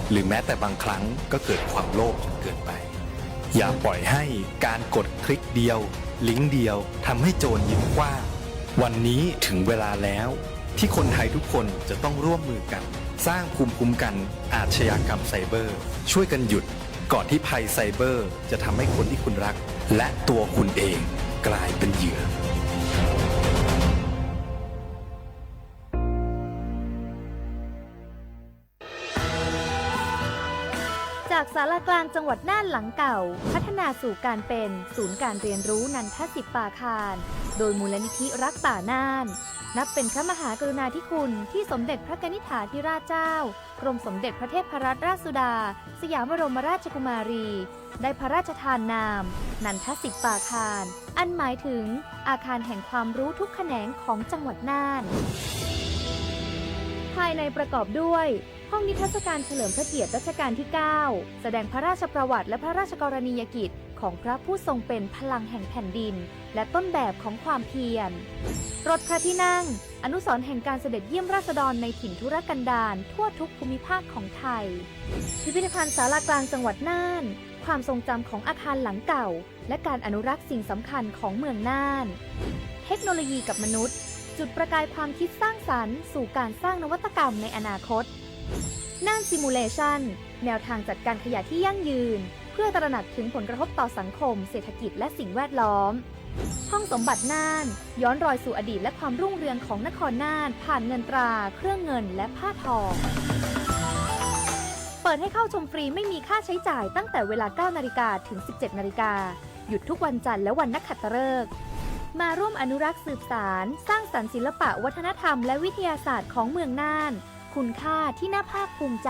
หรือแม้แต่บางครั้งก็เกิดความโลภจนเกินไป อย่าปล่อยให้การกดคลิกเดียว ลิงก์เดียว ทำให้โจรยึดกว้าง วันนี้ถึงเวลาแล้ว ที่คนไทยทุกคนจะต้องร่วมมือกัน สร้างภูมิคุ้มกันอาชญากรรมไซเบอร์ ช่วยกันหยุด ก่อนที่ภัยไซเบอร์จะทำให้คนที่คุณรัก และตัวคุณเองกลายเป็นเหยื่อ จากศาลากลางจังหวัดน่านหลังเก่า พัฒนาสู่การเป็นศูนย์การเรียนรู้นันทสิปปาคาร โดยมูลนิธิรักป่าน่าน นับเป็นพระมหากรุณาธิคุณที่สมเด็จพระกนิษฐาธิราชเจ้า กรมสมเด็จพระเทพรัตนราชสุดา สยามบรมราชกุมารี ได้พระราชทานนาม นันทสิปปาคาร อันหมายถึงอาคารแห่งความรู้ทุกแขนงของจังหวัดน่าน ภายในประกอบด้วย ห้องนิทรรศการเฉลิมพระเกียรติรัชกาลที่ เก้า แสดงพระราชประวัติและพระราชกรณียกิจของพระผู้ทรงเป็นพลังแห่งแผ่นดิน และต้นแบบของความเพียร รถพระที่นั่ง อนุสรณ์แห่งการเสด็จเยี่ยมราษฎรในถิ่นทุรกันดารทั่วทุกภูมิภาคของไทย พิพิธภัณฑ์ศาลากลางจังหวัดน่าน ความทรงจำของอาคารหลังเก่า และการอนุรักษ์สิ่งสำคัญของเมืองน่าน เทคโนโลยีกับมนุษย์ จุดประกายความคิดสร้างสรรค์สู่การสร้างนวัตกรรมในอนาคต น่าน Simulation แนวทางจัดการขยะที่ยั่งยืน เพื่อตระหนักถึงผลกระทบต่อสังคม เศรษฐกิจ และสิ่งแวดล้อม ห้องสมบัติน่าน ย้อนรอยสู่อดีตและความรุ่งเรืองของนครน่าน ผ่านเงินตรา เครื่องเงิน และผ้าทอง เปิดให้เข้าชมฟรีไม่มีค่าใช้จ่ายตั้งแต่เวลา เก้านาฬิกา ถึง สิบเจ็ดนาฬิกา หยุดทุกวันจันทร์และวันนักขัตฤกษ์ มาร่วมอนุรักษ์สืบสาน สร้างสรรค์ศิลปะวัฒนธรรมและวิทยาศาสตร์ของเมืองน่าน คุณค่าที่น่าภาคภูมิใจ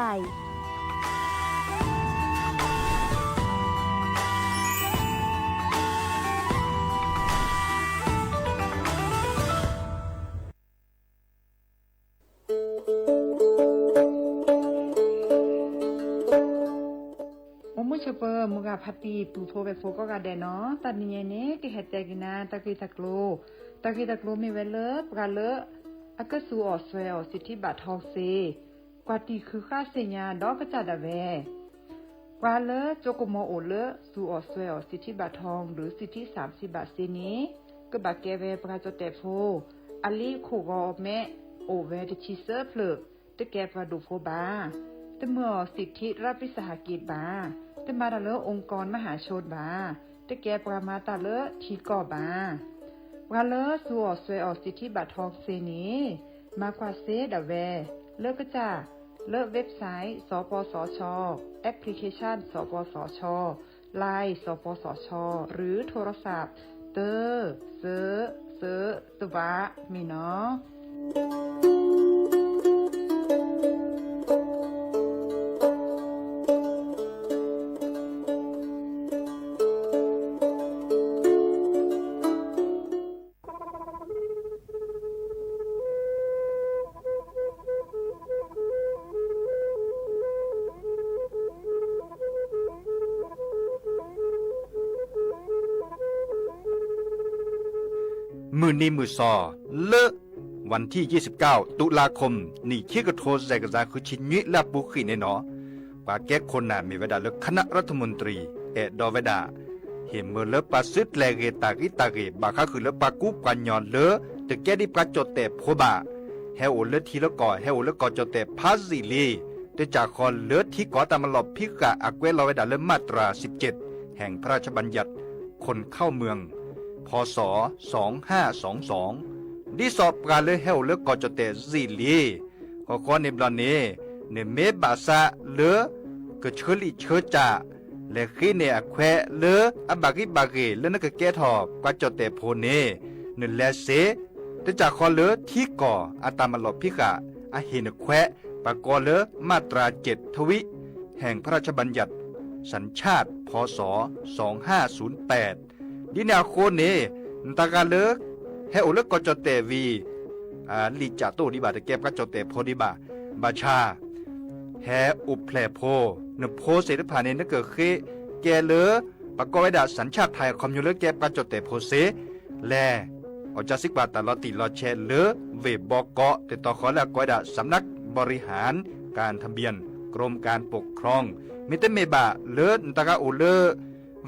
အိၣ်မုာ်ဆိးပၢၤ မုၢ်ဂၤဖါတံၢ် ပုၢ်ဖိဝဲၢ်ဖိကိးဂၤဒဲးနီၤ, တနံၤညါန့ၣ် ကဟဲတဲက့ၤနၤ တၢ်ဂ့ၢ်တၢ်ကျိၤ, တၢ်ဂ့ၢ်တၢ်ကျိၤမ့ၢ်ဝဲလၢ ပှၤလၢ အကစူးအီၣ်စွဲအီၣ်စံးထံဘၣ်ထီသ့, ကွၢ်တံၢ်ဃုဃၣ်သ့ၣ်ညါဒီးကစၢ်ဒၣ်ဝဲ ပှၤလၢကၠိကမီၤအိၣ်လၢစူးအီၣ်စွဲအီၣ်စံးထံဘၣ်ထီ ဒီးစံးထံစၣ်စံးဘၣ်စ့န့ၣ် ကဘၣ်ကဲဝဲပှၤကၠီၣ်တဲၣ်ဖိ အလံာ်ခိၣ်ဂီၤမဲ အိၣ်ဝဲတဆံသၢဖျၢၣ်, တကဲပှၤဒိၣ်ဖိဘၣ်, တမၤအီၣ်စံးထံရးပံစဟးက့းဘၣ်, တမၤတၢ်လၢ องค์กรมหาชน ဘၣ်, တကဲပှၤမၤတၢ်လၢထံကီၢ်ဘၣ်. ပှၤလၢစူးအီၣ်စွဲအီၣ်စံးထံဘၣ်ထီသ့န့ၣ် မၤကွၢ်စ့ဒၣ်ဝဲ လၢကစၢ် လၢ website စပစချ, application စပစချ, Line စပစချ หรือโทรศัพท์ သၢ သၢ သၢ သၢ မ့ၢ်နီၤ. မုၢ်နံၤမုၢ်သီ လၢ วันที่ยี่สิบเก้า ตุลาคม နံၣ်ခံကထိ စဲးကစၢ်ဃုဆံနွံ လၢအပူၤကွံာ်န့ၣ်နီၤ, ပှၤကဲခိၣ်နၢ်မ့ၢ်ဝဲဒၣ်လၢ คณะรัฐมนตรี အဲၣ်ဒိးဝဲဒၣ် ဟ့ၣ်မၢလၢပှၤစုကျဲၤဂ့ၤတၢ်ဂံၢ်တၢ်ဂ့ၢ် ဘၣ်ဃးဃုာ်လၢပှၤကူပှၤညီလၢ တကဲဒ်ပှၤကၠီၣ်တဲၣ်ဖိဘၣ်, ဟဲအိၣ်လၢထံလၢကီၢ် ဟဲအိၣ်လၢကီၢ်ကၠီၣ်တဲၣ်ဖးယံာ်လံ, တကးဃီလၢထံကီၢ်တၢ်မၤလီၢ်ဖံးဃာ် အကွဲးလီၤဝဲဒၣ်လၢ มาตราสิบเจ็ด แห่งพระราชบัญญัติคนเข้าเมือง พ.ศ. สองห้าสองสอง ဒ်သိးပှၤလၢဟဲအိၣ်လၢကီၢ်ကၠီၣ်တဲၣ်ယံာ်လံ, ဃီဃီန့ၣ်ဘျီန့ၣ် နမ့ၢ်ဘၣ်ဆၣ်လၢ ကဆၢလံၣ်ဆၢစၢ် လဲၤဃ့န့ၢ်အခွဲးလၢ အဘၣ်ဂံၢ်ဘၣ်ဂ့ၢ်လၢနကကဲထီၣ်ပှၤကၠီၣ်တဲၣ်ဖိန့ၣ် နလဲၤစ့, တကးဃီလၢထံကီၢ်အတၢ်မၤလီၢ်ဖံးဃာ် အဟ့ၣ်နခွဲး ပှၤကိးလၢ มาตราเจ็ด ทวิ แห่งพระราชบัญญัติสัญชาติ พ.ศ. สองห้าศูนย์แปด ဒ်န့ၣ်အဃိန့ၣ် နတၢ်ဂၤလၢ ဟဲအိၣ်လၢကီၢ်ကၠီၣ်တဲၣ်ဝံၤ လံာ်စၢ်တအိၣ်ဒံးဘၣ် တကဲပှၤကၠီၣ်တဲၣ်ဖိဒံးဘၣ်, ဘၣ်ဆၣ် ဟဲအိၣ်ဖျဲၣ်ဖိ, နဖိသ့ၣ်တဖၣ်န့ၣ် နကဃ့ကဲလၢ ပှၤကိးဝဲဒၣ် สัญชาติไทย အခီပညီလၢကဲပှၤကၠီၣ်တဲၣ်ဖိစ့, လဲၤ အီၣ်ကၢစံးကွၢ်တၢ်လီၤတံၢ်လီၤဆဲးလၢ ဝ့ၢ်ဘီကီး တတီၤဃီလၢအကိးဝဲဒၣ် สำนักบริหารการทะเบียนก.ก.พ. กรมการปกครอง မ့တမ့ၢ်ဘၣ်လၢနတၢ်ကအိၣ်လၢ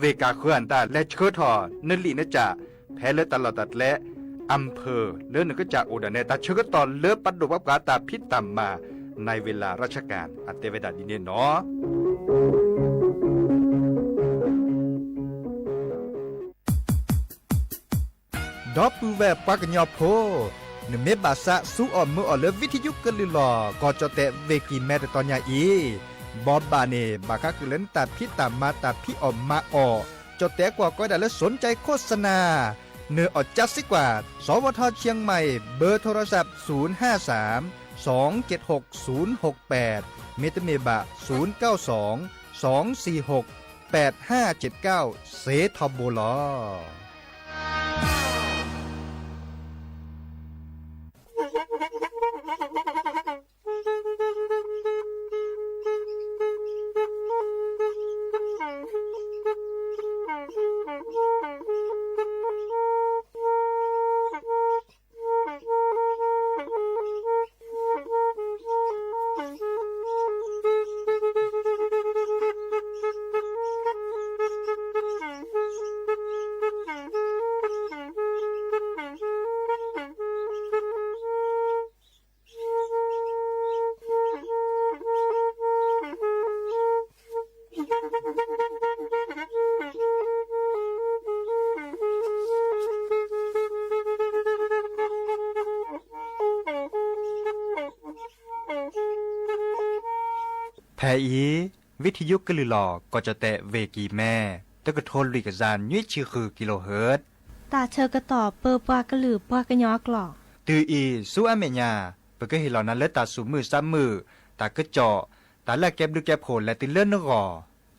ဝ့ၢ်ကၢ်ဃၢၤအတၢ်လဲၤဆှၢထီၣ်နလံာ်နကၠၣ် ဖဲလၢတၢ်လီၢ်တၢ်ကျဲ อำเภอလၢနကစၢ်အိၣ်ဒၣ်န့ၣ် တၢ်ဆၢကတီၢ်လၢပဒိၣ်ပှၤပှၤတၢ်ဖံးတၢ်မၤ ในเวลาราชการ အတဲဝဲဒၣ်ဒ်န့ၣ်နီၤ. ဒီပုၢ်ဝဲၢ်ပှၤကညီဖိ, နမ့ၢ်ဘၣ်သးစူၤအီၣ်မုာ်အီၣ်လၢ ဝံထံယုကလုၢ်လီၤ ကီၢ်ကၠီၣ်တဲၣ် ဝ့ၢ်ကံၢ်မဲတတီၤညါအံၤ, ဘီဘၣ်န့ၣ် ဘၣ်ဃးဃုာ်လၢနတၢ်ဖံးတၢ်မၤတၢ်ဖံးအီၣ်မၤအီၣ်, ကၠီၣ်တဲၣ်ကွၢ်ကီးဝဲဒၣ်လၢ สนใจโฆษณา နၢၤအီၣ်ကၠါစ့ကွၢ် สวทเชียงใหม่ เบอร์โทรศัพท์ ศูนย์ห้าสาม สองเจ็ดหก ศูนย์หกแปด မ့တမ့ၢ်ဘၣ် ศูนย์เก้าสอง สองสี่หก แปดห้าเจ็ดเก้า စ့ထီဘိလီၤ. ဖဲအံၤ ဝံထံယုကလုၢ်လီၤ ကီၢ်ကၠီၣ်တဲၣ် ဝ့ၢ်ကံၢ်မဲ တကထိလွံၢ်ကယၤနွံဆံဃု kilohertz တၢ်ဆၢကတီၢ်ပၢပှၤကလုာ်ပှၤကညီအကျိာ်, တုၤအံၤဆူအမဲာ်ညါ ပကဟ့ၣ်လီၤနၤလၢတၢ်သူၣ်မုာ်သးမုာ်, တၢ်ကစီၣ်, တၢ်လၢအကဲဘျုးကဲဖှိၣ်လဲၤတုၤလၢနဂီၢ်,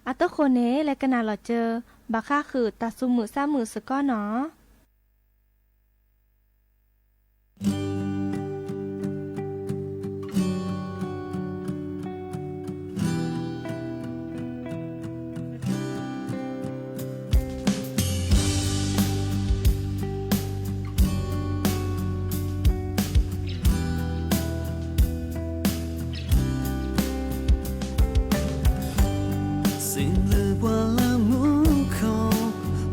အတဃိန့ၣ် လဲၤကနၣ်လီၤစၢၤ ဘၣ်ဃးဃုာ်တၢ်သူၣ်မုာ်သးမုာ်စ့ၢ်ကီးနီၤ. စံးဘျုးပှၤလၢမူခိၣ်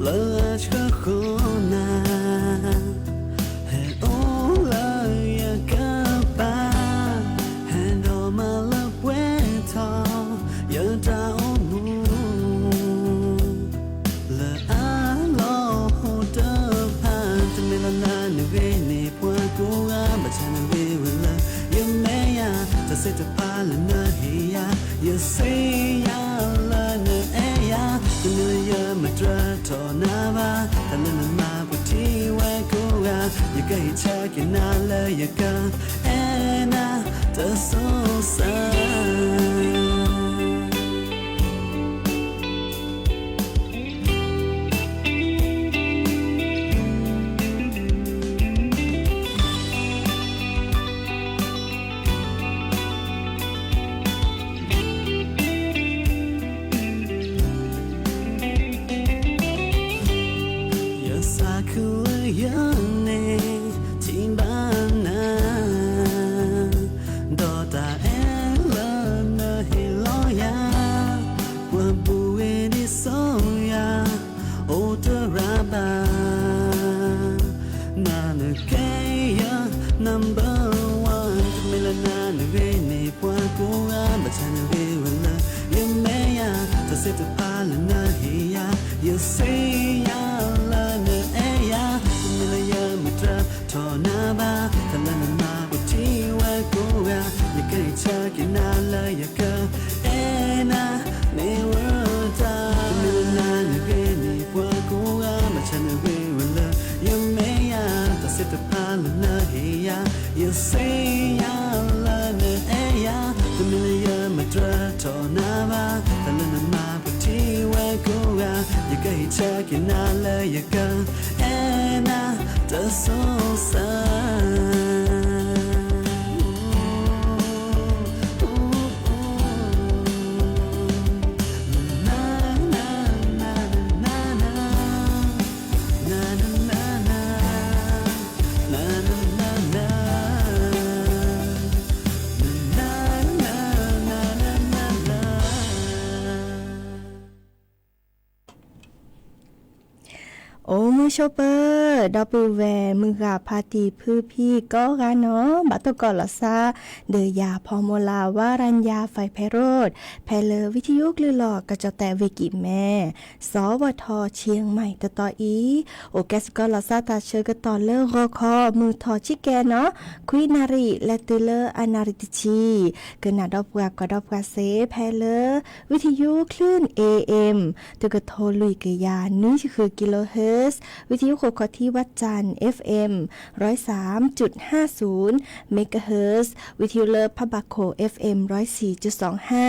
လၢအဆှၢဃီၤနၤ, ဟဲအိၣ်လၢယကပၤ, ဟဲဒိးမၤလၢပှဲၤထီၣ် ယတၢ်အိၣ်မူ လၢအလီၤဟိတဖၣ်, တမ့ၢ်လၢနၤနဂ့ၤန့ၢ်ပှၤကိးဂၤ, ဘၣ်ဆၣ်နဂ့ၤဝဲလၢယမဲာ်ညါ, တၢ်သ့ၣ်တဖၣ်လၢနဟ့ၣ်ယၤ, ယသ့ၣ်ညါလၢနအဲၣ်ယၤ, တမ့ၢ်လၢယမၤတြၢၤထီၣ်နၤဘၣ်, တၢ်လၢနမၤပှဲၤထံဝဲကိးဂၤ, ယကဟ့ၣ်ဆၢက့ၤနၤလၢယက အဲၣ်နၤတစိၤစဲး ယသးခုလၢယန့ၣ် ထံၣ်ဘၣ်နၤ, ဒီးတၢ်အဲၣ်လၢနဟ့ၣ်လီၤယၤ, ပှၤဘူၣ်ဂ့ၤဒ်စိယၤ အိၣ်တရၣ်ဘၣ်, နၤနကဲယၤ number one, တမ့ၢ်လၢနၤနဂ့ၤန့ၢ်ပှၤကိးဂၤ, ဘၣ်ဆၣ်နဂ့ၤဝဲလၢယမဲာ်ညါ, တၢ်သ့ၣ်တဖၣ်လၢနဟ့ၣ်ယၤ, ယသ့ၣ်ညါလၢနအဲၣ်ယၤ, တမ့ၢ်လၢယမၤတြၢၤထီၣ်နၤဘၣ်, တၢ်လၢနမၤပှဲၤထံဝဲကိးဂၤ, ယကဟ့ၣ်ဆၢက့ၤနၤလၢယက အဲၣ်နၤ မ့ၢ်ဝဲတၢ်, တမ့ၢ်လၢနၤနဂ့ၤန့ၢ်ပှၤကိးဂၤ, ဘၣ်ဆၣ်နဂ့ၤဝဲလၢယမဲာ်ညါ, တၢ်သ့ၣ်တဖၣ်လၢနဟ့ၣ်ယၤ, ယသ့ၣ်ညါလၢနအဲၣ်ယၤ, တမ့ၢ်လၢယမၤတြၢၤထီၣ်နၤဘၣ်, တၢ်လၢနမၤပှဲၤထံဝဲကိးဂၤ, ယကဟ့ၣ်ဆၢက့ၤနၤလၢယက အဲၣ်နၤတစိၤစဲး အိၣ်မုာ်ဆိးပၢၤ ဒီပုၢ်ဝဲၢ်မုၢ်ဂၤဖါတံၢ်ဖုဖံကိးဂၤနီၤ, ဘၣ်တိၢ်ကီးလီၤသး ဒီးယၤဖီမိၢ်လၢ် ဝါရံယါ ဖဲဖဲရိၣ် ဖဲလၢဝံထယိကလုၢ်လီၤ ကၠီၣ်တဲၣ်ဝ့ၢ်ကံၣ်မဲ စီၤဝီၤထီၣ်ဆ့ၣ်မၢၣ်တတီၤအံၤ, အိၣ်ကဲစ့ၢ်ကီးလီၤသးတၢ်ဆၢကတီၢ်လၢဂီၤခီ မုၢ်ထီၣ်ဆံးကဲနီၤ, ခွံနၣ်ရံၣ် လဲၤတုၤလၢအနၣ်ရံၣ်တဆံ, ကနၣ်ဒီးပှၤကွၢ်ဒီးပှၤစ့ၢ် ဖဲလၢ ဝံထယိကလုၢ် A M တကထိလွံၢ်ကယၤနွံဆံဃု kilohertz, ဝံထယိဃိးခီၣ်ထံးဝၣ်စၣ် F M ร้อยสามจุดห้าศูนย์ megahertz, ဝံထယိလၢဖးဘၣ်ခိၣ် F M ร้อยสี่จุดสองห้า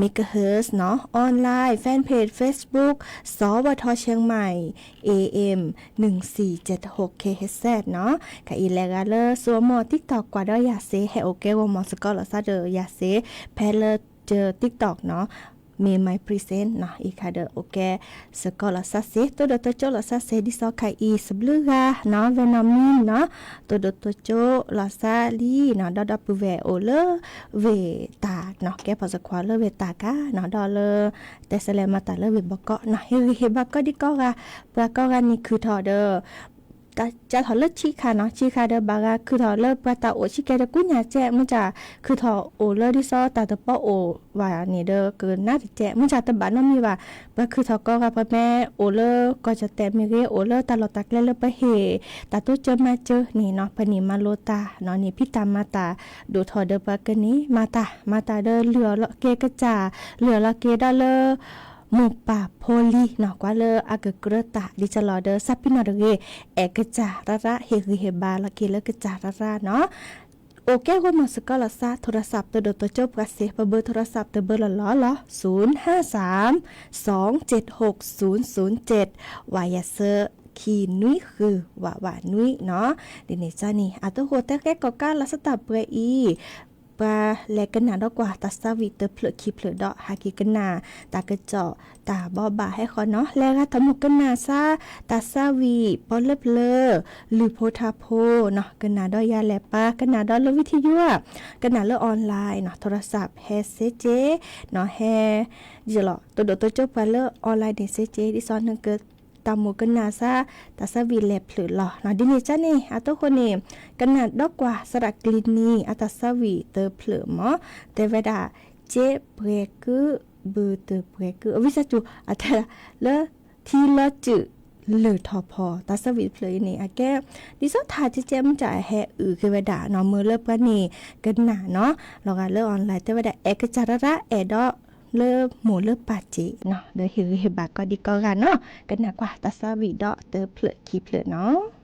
megahertz နီၤ, online fan page Facebook စီၤဝီၤထီၣ်ဆ့ၣ်မၢၣ် A M หนึ่งสี่เจ็ดหก kilohertz နီၤ, ခဲအံၤလဲၤဂၤလၢ social media TikTok ကွၢ်ဒီးယၤစ့ၢ်, ဟဲအိၣ်ကဲဂီၤမီၤစ့ၢ်ကီးလီၤသးဒီးယၤစ့ၢ်, ဖဲလၢ TikTok နီၤ, May My Present နီၤ, အံၤခါဒီးအိၣ်ကဲစ့ၢ်ကီးလီၤသးစ့ၢ်, တိၢ်ဒီးတိစၢၤလီၤသးစ့ၢ် ဒ်သိးခါအံၤ စဘျုးဂၤနီၤ, ဝဲနီၢ်မံနီၤ, တိၢ်ဒီးတိစၢၤလီၤသးလံနီၤ, ဒီးဒီပုၢ်ဝဲၢ်အိၣ်လၢဝ့ၢ်တၢ်နီၤ, ကဲပှၤသခွါလၢဝ့ၢ်တၢ်ကါနီၤ, ဒီးလၢ တဲစလဲမၤတၢ်လၢဝ့ၢ်ဘီကီးနီၤ, ဟ့ၣ်ဂံၢ်ဟ့ၣ်ဘါကီးဒံးကိးဂၤ, ပှၤကိးဂၤန့ၣ်ခုၣ်ထီၣ်ဒီး ကၢ်ထီၣ်လၢဆံးခါနီၤ, ဆံးခါဒီးဘၣ်ဂၤခုၣ်ထီၣ်လၢ ပှၤတၢ်အိၣ်ဆံးကဲဒီးကူညၣ်ကဲ, မ့ၢ်တၢ်ခုၣ်ထီၣ်အိၣ်လၢဒ်သိးတၢ်တပီအိၣ်ဘၣ်န့ၣ်ဒီး ကနၣ်တကဲ, မ့ၢ်တၢ်တဘၣ်နီတမံၤဘၣ်, ပှၤခုၣ်ထီၣ်ကိးဂၤ ပှၤမ့ၢ်အိၣ်လၢကီၢ်ကၠီၣ်တဲာ်မ့ၢ်ဂ့ၤ, အိၣ်လၢတၢ်လီၢ်တၢ်ကျဲလၢပှၤဟ့ၣ်တၢ်တိစၢၤမၤစၢၤန့ၣ်နီၤ, ပှၤန့ၣ်မၤလိတၢ်နီၤ, န့ၣ်ဖံးတၢ်မၤတၢ်ဒိၣ်ထီၣ်ဒီးပှၤကန့ၢ်မၤတၢ်, မၤတၢ်ဒီးလုၢ်အီၣ်လီၤက့ၤကစၢ်, လုၢ်အီၣ်လီၤက့ၤဒီးလၢ မိၢ်ပၢ်ဖိလံၤနီၤ, ကွၢ်လၢအကကြၢးတၢ်ဒ်သိးလီၤဒီး သးပ့ၤနီၣ်တဂ့ၤ, အဲၣ်ကစၢ်ရၣ်ရၣ်, ဟ့ၣ်ဂံၢ်ဟ့ၣ်ဘါလီၤက့ၤလၢကစၢ်ရၣ်ရၣ်နီၤ. အိၣ်ကဲဂီၤမီၤစ့ၢ်ကီးလီၤသး, ထိရသးပတဒိၣ်တိစၢၤပှၤစ့ၢ်, ပဘၢထိရသးပတဘၢလီၤလီၤလီၤ, ศูนย์ห้าสาม สองเจ็ดหก ศูนย์ศูนย์เจ็ด, ဝးယၤဆၢ ခံနွံဃု ဝးဝးနွံနီၤ. ဒ်န့ၣ်ကန့ၣ် အတၢ်ဃိတဲကဲကီးကါလီၤသးတၢ်ပှဲၤအံၤ ပှၤလဲၤကနၣ်ဒီးကွၢ် တၢ်သးဝံၣ်တဖျၢၣ်ခံဖျၢၣ်ဒီး ဟးက့ၤကနၣ် တၢ်ကစီၣ်တၢ်ဘိးဘၣ်ဟဲဃီနီၤ. လဲၤဂၤတၢ်မိၣ်ကနၣ်သး တၢ်သးဝံၣ်ပီလၢပျၢၤ လုၢ်ဖိထါဖိနီၤ, ကနၣ်ဒီးယၤလဲၤပာ် ကနၣ်ဒီးလၢဝံထယိဧါ, ကနၣ်လၢ online နီၤ, ထိရသးဟဲစ့ၢ်ကီးနီၤ, ဟဲ ဒ်သိးလီၤ တဒိၣ်တိစၢၤပှၤလၢ online န့ၣ်စ့ၢ်ကီး ဒ်သိးနက တၢ်မိၣ်ကနၣ်သး တၢ်သးဝံၣ်လဲၤဖျၢၣ်လီၤနီၤ. ဒ်န့ၣ်ကန့ၣ် အတၢ်ဃိန့ၣ် ကနၣ်ဒီးကွၢ် သရၣ်ကျံနံၤ အတၢ်သးဝံၣ်တဖျၢၣ်မး, တဲဝဲဒၣ် ကၠ့ပှဲၤကု ဘုတပှဲၤကု အဝံသးစူၤ အတဲလၢ ထံလီၤစုး လၢၢ်ထီၣ်ဖီၣ် တၢ်သးဝံၣ်တဖျၢၣ်အံၤန့ၣ် အကဲ ဒ်သိးထးကဲကဲ မ့ၢ်တၢ်ဟဲအုၣ်က့ၤဝဲဒၣ်နီၤ, မ့ၢ်လၢပှၤန့ၣ်ကနၣ်နီၤ, လီၤဂာ်လၢ online တဲဝဲဒၣ် အဲၣ်ကစၢ်ရၣ်ရၣ် အဲၣ်ဒီးလၢမိၢ်လၢပၢ်စ့ၢ်နီၤ, ဒီးဟ့ၣ်ဂံၢ်ဟ့ၣ်ဘါကီးဒံးကိးဂၤနီၤ, ကနၣ်ကွၢ် တၢ်သးဝံၣ်ဒီးတဖျၢၣ်ခံဖျၢၣ်နီၤ.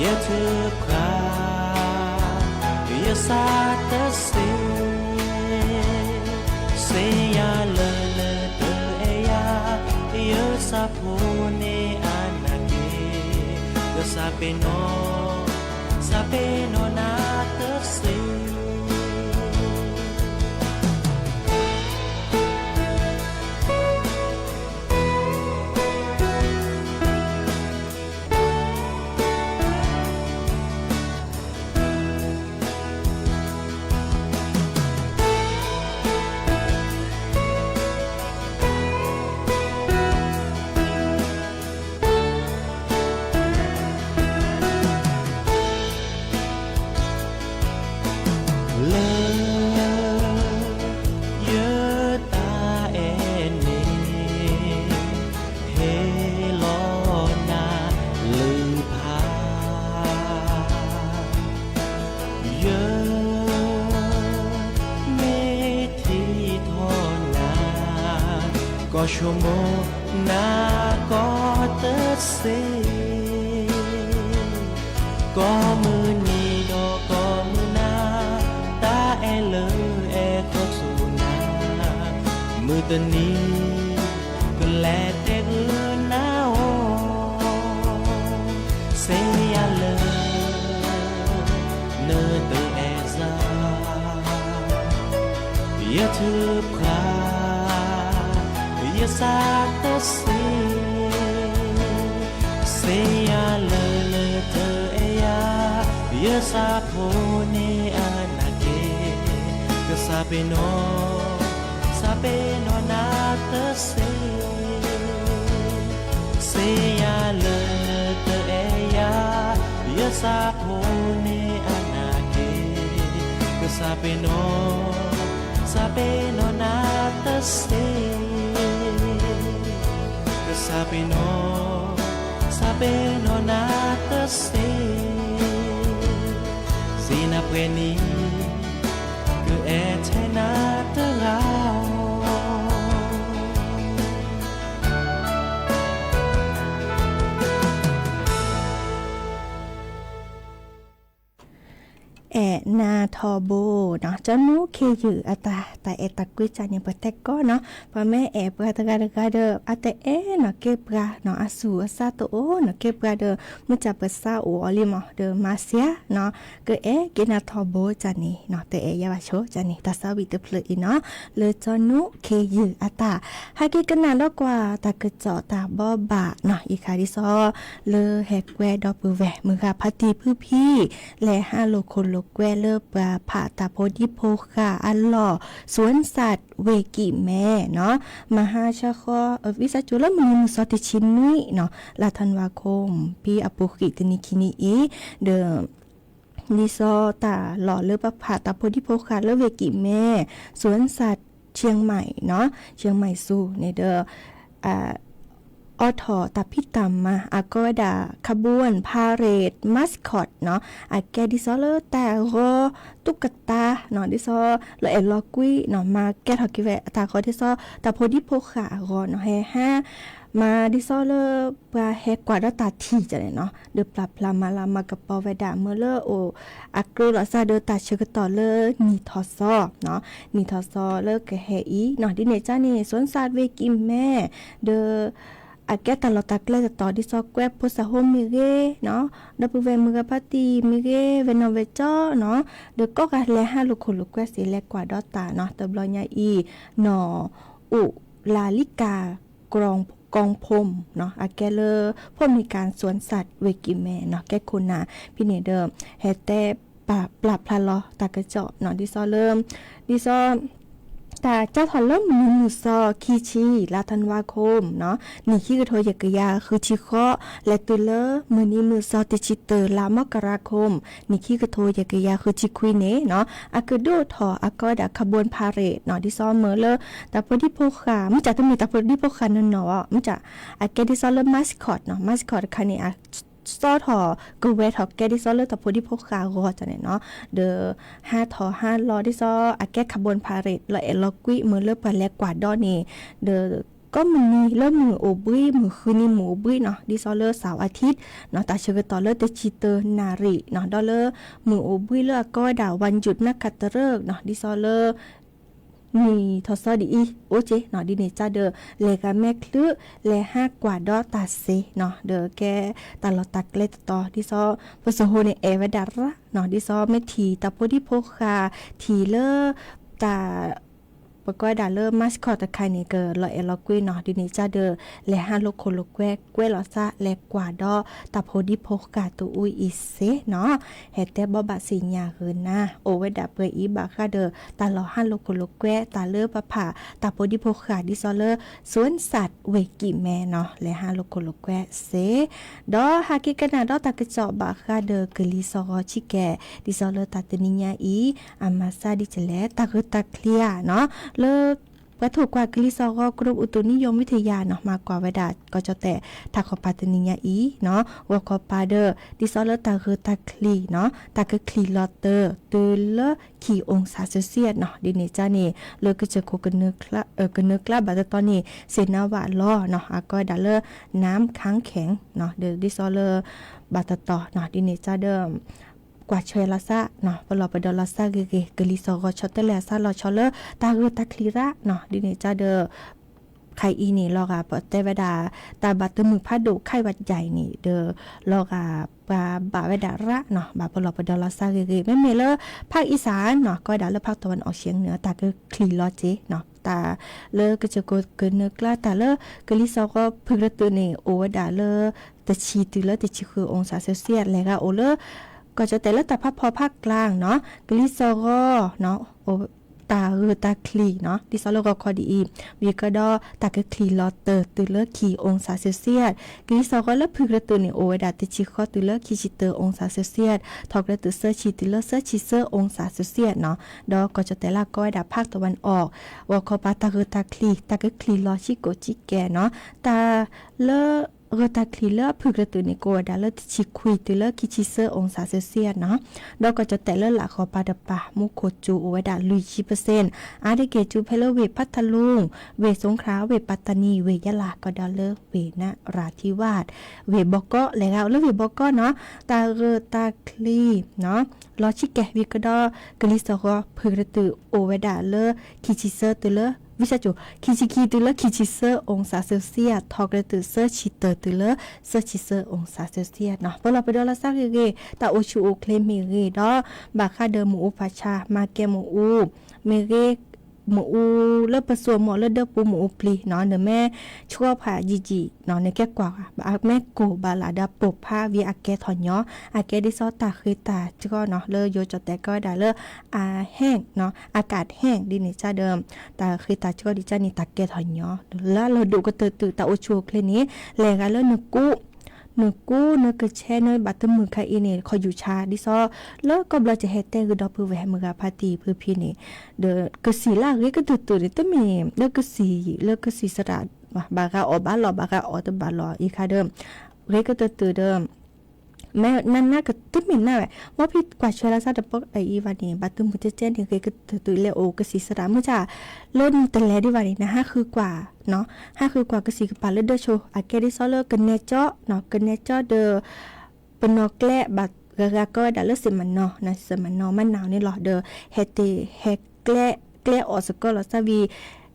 ယထုးဖှး, ယစးတသ့, စ့ယၤလၢလၢတအဲၣ်ယၤ, ယစးဖိန့ၣ်အနၢ်က့, ကစၢ်ပ့ၤနီၣ်, စးပ့ၤနီၣ်နၤတသ့. လၢ ယတၢ်အဲၣ်န့ၣ်, ဟ့ၣ်လီၤနၤလုၢ်ဖး, ယ မ့ၢ်ထံၣ်ထီၣ်နၤ, ကီၢ်ဆိကမိၣ်နၤကီၢ်တသ့, ကိးမုၢ်နံၤဒီးကိးမုၢ်နၤ, တၢ်အဲၣ်လၢအဲၣ်ခီဆူနၤ, မုၢ်တနံၤ ကလဲၤတဲဂုာ်နၤအီၤ, စ့ယၤလၢ နတအဲၣ်စၢ်, ယထုးဖှး, ယစးတသ့, စ့ယၤလၢလၢတအဲၣ်ယၤ, ယစးဖိန့ၣ်အနၢ်က့, ကစၢ်ပ့ၤနီၣ်, စးပ့ၤနီၣ်နၤတသ့. စ့ယၤလၢတအဲၣ်ယၤ, ယစးဖိန့ၣ်အနၢ်က့, ကစၢ်ပ့ၤနီၣ်, စးပ့ၤနီၣ်နၤတသ့. ကစၢ်ပ့ၤနီၣ်, စးပ့ၤနီၣ်နၤတသ့. စ့နၤပှဲၤန့ၣ်, ကအဲၣ်ထဲနၤတဂၤဧိၤ. အဲၣ်နၤထီဘိနီၤ, ကၠီနူၣ်ခ့ယုၢ်အတၢ် တၢ်အဲၣ်တၢ်ကွံကၢ်န့ၣ် ပတဲကီးနီၤ, ပှၤမ့ၢ်အဲၣ်ပှၤတဂၤတဂၤဒီး အတအဲၣ်နီၤက့ပှၤနီၤ, အသူၣ်အသးတအိၣ်နီၤက့ပှၤဒီး မုၢ်ကၢ်ပသးအိၣ်အီၤလံမး ဒီးမၤစှၤနီၤ, ကအဲၣ်က့ၤနၤထီဘိကၢ်န့ၣ်နီၤ, တအဲၣ်ယၤဘၣ်ဆိကၢ်န့ၣ် တၢ်သးဝံၣ်တဖျၢၣ်အံၤနီၤ, လၢကၠီနူၣ်ခ့ယုၢ်အတၢ် ဟဲက့ၤကနၣ်ဒီးကွၢ်တၢ်ကစီၣ်တၢ်ဘီဘၣ်နီၤ, အံၤခါဒ်သိး လၢဟဲကွဲဒီပုၢ်ဝဲၢ် မုၢ်ဂၤဖါတံၢ်ဖုဖံ လဲၤဟးလိာ်ခိၣ်လိာ်ကွဲလၢပှၤဖးတၢ်ဖိဒံဖိဃာ်အလီၢ် စူၣ်စၣ်ဝ့ၢ်ကံၣ်မဲနီၤ, မဟါဆၢဃီ အဝံသးစူၤလၢမုၢ်နံၤမုၢ်သီတဆံနွံနီၤ, လါထါနဝါခိၣ် ဖဲအပူၤကွံာ်တနံၤခံနံၤအံၤ, ဒီး ဒ်သိးတၢ်လီၢ်လၢပဖးတၢ်ဖိဒံဖိဃာ်လၢဝ့ၢ်ကံၣ်မဲ စူၣ်စၣ် ခၠ့ၣ်မဲၣ်နီၤ, ခၠ့ၣ်မဲၣ်စူၤန့ၣ်ဒီး အိးထီၣ်တၢ်ဖံးတၢ်မၤ အကိးဝဲဒၣ် ခဘွၣ်ဖးရ့ၣ် မးစခီၣ်နီၤ, အကဲဒ်သိးလၢတၢ်ဂီၤ တူၢ်ကတၢ်နီၤ, ဒ်သိးလီၤအဲၣ်လီၤကွံနီၤ, မၤကဲထီၣ်က့ၤဝဲအတၢ်ဂီၤဒ်သိး တၢ်ဖိဒံဖိဃာ်အဂီၢ်နီၤ, ဟဲဟါ မၤဒ်သိးလၢ ပှၤဟဲကွၢ်ဒီးတၢ်ထံၣ်ကၢ်န့ၣ်နီၤ, ဒီးပျၢ်ပျၢ်မၤလၤမၤကပီၤဝဲဒၣ် မ့ၢ်လၢအိၣ်အကြၢးလီၤစၢ်ဒီး တၢ်ဆၢကတီၢ်လၢနံၣ်ထီၣ်သီနီၤ, နံၣ်ထီၣ်သီလၢကဟဲအံၤနီၤ, ဒ်န့ၣ်ကၢ်န့ၣ် စူၣ်စၣ်ဝ့ၢ်ကံၣ်မဲ ဒီး အကဲတၢ်လီၢ်တၢ်ကျဲတတီၤ ဒ်သိးကွဲဖိသၣ်ဖိမ့ၢ်ဂ့ၤနီၤ, ဒီပုၢ်ဝဲၢ်မုၢ်ဂၤဖါတံၢ်မ့ၢ်ဂ့ၤ ဝဲနီၢ်ဝဲကၠီနီၤ, ဒီးကိးဂၤလဲၤဟးလိာ်ခိၣ်လိာ်ကွဲစ့ၢ် လဲၤကွၢ်ဒီးတၢ်နီၤ, တဘျီညါအံၤ နီၢ်အိၣ်လၢလံကၣ် กองพลနီၤ, အကဲလၢ ผู้อำนวยการสวนสัตว์ ဝ့ၢ်ကံၣ်မဲနီၤ, ကဲခိၣ်နၢ် ဖဲန့ၣ်ဒီး ဟဲတဲပာ်ပျၢ်ဖျါလီၤတၢ်ကစီၣ်နီၤ, ဒ်သိးလၢ ဒ်သိး တၢ်ကၢ်ထီၣ်လၢမုၢ်နံၤမုၢ်သီ ခံဆံ လါထါနဝါခိၣ်နီၤ, နံၣ်ခံကထိယဲၢ်ကယၤဃုဆံဃိး, လဲၤတုၤလၢ မုၢ်နံၤမုၢ်သီတဆံတၢ လါမကရၤခိၣ် နံၣ်ခံကထိယဲၢ်ကယၤဃုဆံခွံန့ၣ်နီၤ, အကဒိၣ်ထီၣ်အကိးဝဲဒၣ် ขบวนพาเหรดနီၤ, ဒ်သိးမ့ၢ်လၢ တၢ်ဖိဒံဖိဃာ် မ့ၢ်တၢ်တမ့ၢ်တၢ်ဖိဒံဖိဃာ်နီၢ်နီၢ်ဘၣ်, မ့ၢ်တၢ် အကဲဒ်သိးလၢ mascotနီၤ, mascot တခါန့ၣ် အ စီထီၣ်ကဝဲၤထီၣ်ကဲဒ်သိးလၢတၢ်ဖိဒံဖိဃာ်အဂီၢ်န့ၣ်နီၤ, ဒီးဟးထီၣ်ဟးလီၤဒ်သိး အကဲ ขบวนพาเหรด လီၤအဲၣ်လီၤကွံ မ့ၢ်လၢပှၤလဲၤကွၢ်ဒီးန့ၣ်, ဒီး ကိးမုၢ်နံၤလၢမုၢ်အိၣ်ဘှံး မုၢ်ဃုနံၤမုၢ်အိၣ်ဘှံးနီၤ ဒ်သိးလၢ เสาร์อาทิตย์ နီၤ တၢ်ဆၢကတီၢ်လၢတဆံတၢနၣ်ရံၣ်နီၤ ဒီးလၢမုၢ်အိၣ်ဘှံးလၢအကိးဝဲဒၣ် วันหยุดนักขัตฤกษ์ နီၤ ဒ်သိးလၢ နံၣ်ထီၣ်စီဒ်အံၤ အိၣ်က့ၤနီၤ ဒ်န့ၣ်ကဒီး လဲၤဂၤမဲာ်ချံ လဲၤဟးကွၢ်ဒီးတၢ်စ့နီၤ ဒီးကဲတၢ်လီၢ်တၢ်ကျဲတတီၤ ဒ်သိး ပစိၤဟိန့ၣ် အဲၣ်ဝဲဒၣ်ရၣ်နီၤ ဒ်သိးမ့ၢ်ထံၣ်တၢ်ဖိဒံဖိဃာ် ထံၣ်လၢ တၢ် ပကိးဝဲဒၣ်လၢ mascot တခါန့ၣ် ကလီၤအဲၣ်လီၤကွံနီၤ ဒ်န့ၣ်ကဒီး လဲၤဟးလိာ်ခိၣ်လိာ်ကွဲ ကွဲလီၤသး လဲၤကွၢ်ဒီးတၢ်ဖိဒံဖိဃာ်တအိၣ်အံၤစ့နီၤ ဟဲတဲဘိးဘၣ်စံၣ်ညီၣ်ဂ့ၤနၤ အိၣ်ဝဲဒၣ်ပှဲၤအံၤဘၣ်ဃးဒီး တၢ်လီၤဟးလိာ်ခိၣ်လိာ်ကွဲ တၢ်လၢပဖး တၢ်ဖိဒံဖိဃာ် ဒ်သိးလၢ สวนสัตว์ ဝ့ၢ်ကံၣ်မဲနီၤ လဲၤဟးလိာ်ခိၣ်လိာ်ကွဲစ့ ဒီးဟးက့ၤကနၣ်ဒီးတၢ်ကစီၣ်ဘၣ်ဃးဒီးကလံၤစီၤဂီၤဆံးကဲး ဒ်သိးလၢတၢ်တနံၤညါအံၤ အမၤစၢ်ဒ်လဲၣ် တၢ်ဂုာ်တၢ်ချံးဧါနီၤ လၢ ပှၤထိၣ်ကွၢ်ကလံၤစီၤဂီၤ กรมอุตุนิยมวิทยา နီၤ မၤကွၢ်ဝဲဒၣ် ကီၢ်ကၠီၣ်တဲၣ် ထးခီၣ်ပၤတနံၤညါအံၤနီၤ ဂီၤခီပၤဒီး ဒ်သိးလၢတၢ်ဂုာ်တၢ်ချံးနီၤ တၢ်ကချံးလီၤတၢၢ် တုၤလၢ ခံ องศาเซลเซียส နီၤ ဒ်န့ၣ်ကန့ၣ် လၢကစၢၢ်ခိၣ် ကနၢၤကျါဘၣ်တတီၤန့ၣ် စ့နါဝးလီၤနီၤ အကိးဝဲဒၣ်လၢ น้ำค้างแข็ง နီၤ ဒီးဒ်သိးလၢ ဘၣ်တတီၤနီၤ ဒ်န့ၣ်ကဒီး ကွၢ်ထွဲလီၤသးနီၤ ပလီၢ်ပဒီလီၤသးဂ့ၤဂ့ၤ ကလံၤစီၤဂီၤဆီတလဲအသးလီၤဆီလၢ တၢ်ဂုာ်တၢ်ချံးရၣ်နီၤ ဒ်န့ၣ်ကဒီး ခဲအံၤန့ၣ် လီၤဂာ်ပတဲဝဲဒၣ် တၢ်ဘၣ်တမုာ်ဖးဒိၣ်ခဲအံၤဝဲဒၣ်အံၤန့ၣ် ဒီးလီၤဂာ်ပှၤဘၣ်ဝဲဒၣ်ရၣ်နီၤ ဘၣ်ပလီၢ်ပဒီလီၤသးဂ့ၤဂ့ၤ မ့မ့ၢ်လၢ ภาคอีสานနီၤ ကိးဝဲဒၣ်လၢ ภาคตะวันออกเฉียงเหนือ တၢ်ကချံးလီၤစ့နီၤ တၢ်လၢကစၢၢ်ခိၣ်ကနၢၤကျါ တၢ်လၢကလံၤစီၤဂီၤဖုၣ်ကရတုာ်န့ၣ် အိၣ်ဝဲဒၣ်လၢ တဆံတုၤလၢတဆံဃု องศาเซลเซียส လဲၤဂၤအိၣ်လၢ ကီၢ်ကၠီၣ်တဲၣ်လၢတၢ်ဖးဖီဖးကျါနီၤ ကလံၤစီၤဂီၤ တၢ်ဂုာ်တၢ်ချံးနီၤ ဒ်သိးလၢဂီၤခီဒ်အံၤ ဝံၤကဒီးတၢ်ကချံးလီၤတၢၢ်တုၤလၢခံ องศาเซลเซียส ကလံၤစီၤဂီၤလၢဖုၣ်ကရတုာ်န့ၣ် အိၣ်ဝဲဒၣ်တဆံဃီတုၤလၢခံဆံတၢ องศาเซลเซียส ထီၣ်ကရတုာ်သၢဆံတုၤလၢသၢဆံသၢ องศาเซลเซียส နီၤ ဒီးကီၢ်ကၠီၣ်တဲၣ်လၢကိးဝဲဒၣ် ภาคตะวันออก ဂီၤခီပၤတၢ်ဂုာ်တၢ်ချံး တၢ်ကချံးလီၤဆံးကိာ်ဆံးကဲနီၤ တၢ်လၢ ဂုာ်တၢ်ချံးလၢအဖုၣ်ကရတုာ်န့ၣ် ကအိၣ်ဝဲဒၣ်လၢတဆံခွံတုၤလၢခံဆံသၢ องศาเซลเซียส နီၤ ဒီးကီၢ်ကၠီၣ်တဲၣ်လၢလာ်ဃီၤပၤတပၤ မူခိၣ်စူၤအိၣ်ဝဲဒၣ်လွံၢ်ဆံပၢၢ်စ့ၣ် အါတက့ၢ်စူၤဖဲလၢဝ့ၢ် พัทลุง ဝ့ၢ်สงขลา ဝ့ၢ်ปัตตานี ဝ့ၢ်ยะลา ကဒီးလၢဝ့ၢ်นราธิวาส ဝ့ၢ်ဘီကီး လဲၤဂၤအိၣ်လၢဝ့ၢ်ဘီကီးနီၤ တၢ်ဂုာ်တၢ်ချံး လီၤဆံးကဲ ဝံၤကဒီး ကလံၤစီၤဂီၤဖုၣ်ကရတုာ်အိၣ်ဝဲဒၣ်လၢ ခံဆံသၢတုၤလၢ ဝံစၢကၠိ ခံဆံခံတုၤလၢခံဆံသၢ องศาเซลเซียส ထီၣ်ကရတုာ်သၢဆံတၢၤတုၤလၢ သၢဆံသၢ องศาเซลเซียส နီၤ ပလီၢ်ပဒီလီၤသးဂ့ၤဂ့ၤ တၢ်အိၣ်ဆူၣ်အိၣ်ချ့မ့ၢ်ဂ့ၤဒီး ဘၣ်ဃးဒီးမုၢ်အူဖးဆါ မၤကဲမုၢ်အူ မ့ၢ်ဂ့ၤ မုၢ်အူလၢပစိာ်မီၢ်လၢဒၢပူၤမုၢ်အူပျံၤနီၤ နမ့ၢ်ဆှီဖးယံာ်ယံာ်နီၤ နကဲကွၢ် မ့ၢ်ကိၢ်ဘၣ်လၢဒီးပိာ်ဖးဝံၤအကဲထီၣ်ညီ အကဲဒ်သိးတၢ်ဃ့တၢ်ကၠီနီၤ လၢယိၤကၠီၣ်တဲၣ်ကိးဝဲဒၣ်လၢ အဟဲၣ်နီၤ အကးဟဲၣ် ဒ်န့ၣ်ကဒီး တၢ်ဃ့တၢ်ကၠီဒ်ကန့ၣ် တၢ်ကဲထီၣ်ညီ လၢလီၢ်ဒိၣ်ကတၢၢ်တုာ် တၢ်အိၣ်ဆူၣ်အိၣ်ချ့န့ၣ် လဲၤဂၤလၢနကူ နကူ နကဆဲး နဘၣ်တမုာ်ခါအံၤန့ၣ် ခီယူၤဆါ ဒ်သိး လၢကီၢ်ဘျီကဟဲတဲဂ့ၤဒီပုၢ်ဝဲၢ်မုၢ်ဂၤဖါတံၢ်ဖုဖံန့ၣ် ဒီးကစံၣ်လၢအဂ့ၤကတၢၢ်တုာ်န့ၣ် တမ့ၢ်လၢကစံၣ် လၢကစံၣ်သရၣ် ဘၣ်ဂၤအီၣ်ဘၣ်လီၤ ဘၣ်ဂၤအီၣ်တဘၣ်လီၤ အံၤခါဒီး ဂ့ၤကတၢၢ်တုာ်ဒီး မ့ၢ်နနၢ်ကတမ့ၢ်နၢ်ဝဲ မ်ဖံကွၢ်ဆွဲလၢစၢ်တပီၢ်အံၤဘၣ်န့ၣ် ဘၣ်တမုာ်ကဲကဲန့ၣ် ဂ့ၤကတၢၢ်တုာ်လဲၤအိၣ်ကစံၣ်သရၣ် မုၢ်ဆါ လၢနတလဲၤဒံးဘၣ်န့ၣ် နဟးဃုကွၢ် ဟးဃုကွၢ်ကစံၣ်ကပၤလၢဒၢဆိ အကဲဒ်သိးလၢကနဲကၠီ ကနဲကၠီဒီး ပနီၣ်ကျဲဘၣ်ဂၤဂၤကိးဝဲဒၣ်လၢစ့မနီၤ စ့မနီၤမးနၢ်န့ၣ်လီၤ ဒီးဟဲတ့ၢ်ဟဲကျဲ ကျဲအီၣ်စကီလီၤသးဝံၤ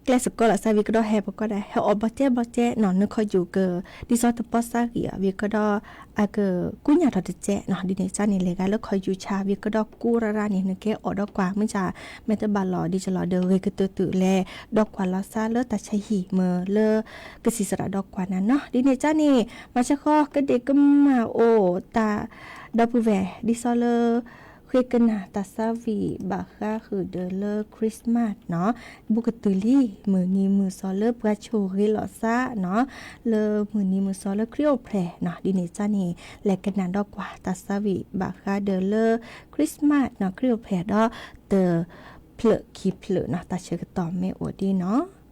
ကျဲစကီလီၤသးဝံၤကဒီး ဟဲပကိးဒၣ် ဟဲအီၣ်ဘီကဲဘီကဲနီၤ နခီယူၤက ဒ်သိးတပီၢ်သးဂံၢ်အီၤ ဝံၤကဒီး အကကူညၣ်ထီၣ်တကဲနီၤ ဒ်န့ၣ်ကန့ၣ် လဲၤဂၤလၢခီယူၤဆါ ဝံၤကဒီးကူရၤရၤန့ၣ် နကဲအီၣ်ဒီးကွၢ် မုၢ်ဆါ မ့ၢ်တဘၣ်လီၤ ဒ်ကလီၤဒီး ဂ့ၤကတၢၢ်တုာ်လဲၤ ဒီးကွၢ်လီၤသးလၢတၢ်ဆါဟံၣ်မ့ၢ်လၢ ကစံၣ်သရၣ်ဒီးကွၢ်နၤနီၤ ဒ်န့ၣ်ကန့ၣ် မၤဆၢဃီကဒ့ၣ်ကမၣ်အိၣ်တၢ် ဒီပုၢ်ဝဲၢ် ဒ်သိးလၢ ဃ့ကနၣ်တၢ်သးဝံၣ်ဘၣ်ဃးဃုာ်ဒီးလၢ Christmas နီၤ ဘူးကတုၤလံ မုၢ်နံၤမုၢ်သီလၢပှၤဆိၣ်ဂ့ၤလိာ်သးနီၤ လၢမုၢ်နံၤမုၢ်သီလၢခရံာ်အိၣ်ဖျဲၣ်နီၤ ဒ်န့ၣ်ကန့ၣ် လဲၤကနၣ်ဒီးကွၢ်တၢ်သးဝံၣ်ဘၣ်ဃးဒီးလၢ Christmas နီၤ ခရံာ်အိၣ်ဖျဲၣ်ဒီး တဖျၢၣ်ခံဖျၢၣ်နီၤ တၢ်ဆၢကတီၢ်မ့ၢ်အိၣ်ဒ်နီၤ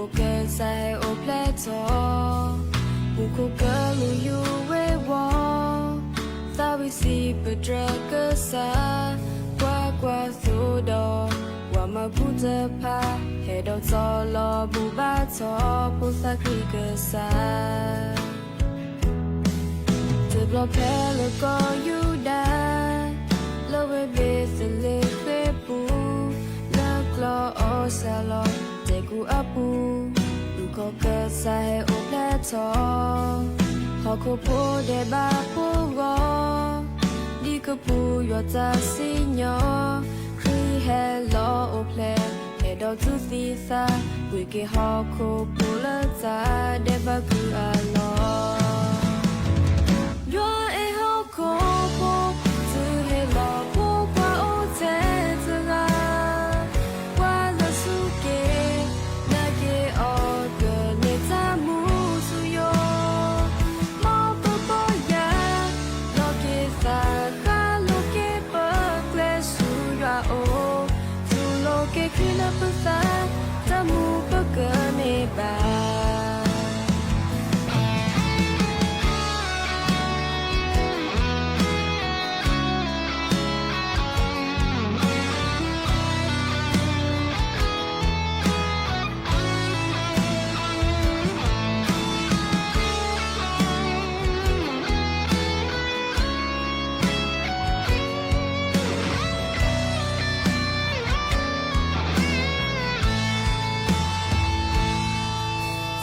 မူခိၣ်ကစၢ်ဟဲအိၣ်ဖျဲၣ်ထီၣ်, မူခိၣ်ကလူးယူၤဝ့ၤဝီၤ, သးဝံၣ်စံးပတြၢၤကစၢ်, ကွၢ်ကွၢ်သိဒီး, ပှၤမၤဘူၣ်တဖၣ်, ဟဲဒီးတီလီၤဘူၣ်ဘါထီၣ် ဖိသၣ်ခရံာ်ကစၢ် တဘျီဖဲလၢကီၢ်ယူဒၤ, လၢဝ့ၢ်ဘ့းသလ့ဃ့ၣ်ပူၤ, လၢကျီအီၣ်စၢ်လီၤ တဲာ်ကူအပူၤ, မူခိၣ်ကစၢ်ဟဲအိၣ်ဖျဲၣ်ထီၣ်, ဟီၣ်ခိၣ်ဖိဒဲးဘးဖိဂီၢ်, ဒ်ကပူၤယွၤတၢ်စံၣ်ညီၣ်, ခရံာ်ဟဲလီၤအိၣ်ဖျဲၣ်, ဟဲဒီးသူၣ်သံသး, ပှ့ၤက့ၤဟီၣ်ခိၣ်ဖိလၢတၢ်ဒဲးဘးကုၢ်အလီၢ် ယွၤအဲၣ်ဟီၣ်ခိၣ်ဖိ, တုၤဟ့ၣ်လီၤဖိခွါအိၣ်ထဲတဂၤ, ပှၤလၢစူၢ်က့ၤ, နာ်က့ၤအီၤကန့ၢ်တၢ်မူဆူၣ်ယိာ်, မ်ပပီၢ်ယၢ်, လီၤက့ၤသးဃၣ်လိာ်က့ၤ ပကျဲဆူယွၤအအိၣ်, တူၢ်လိာ်က့ၤခရံာ်လၢပသး, တၢ်မူပကန့ၢ်ဘၣ်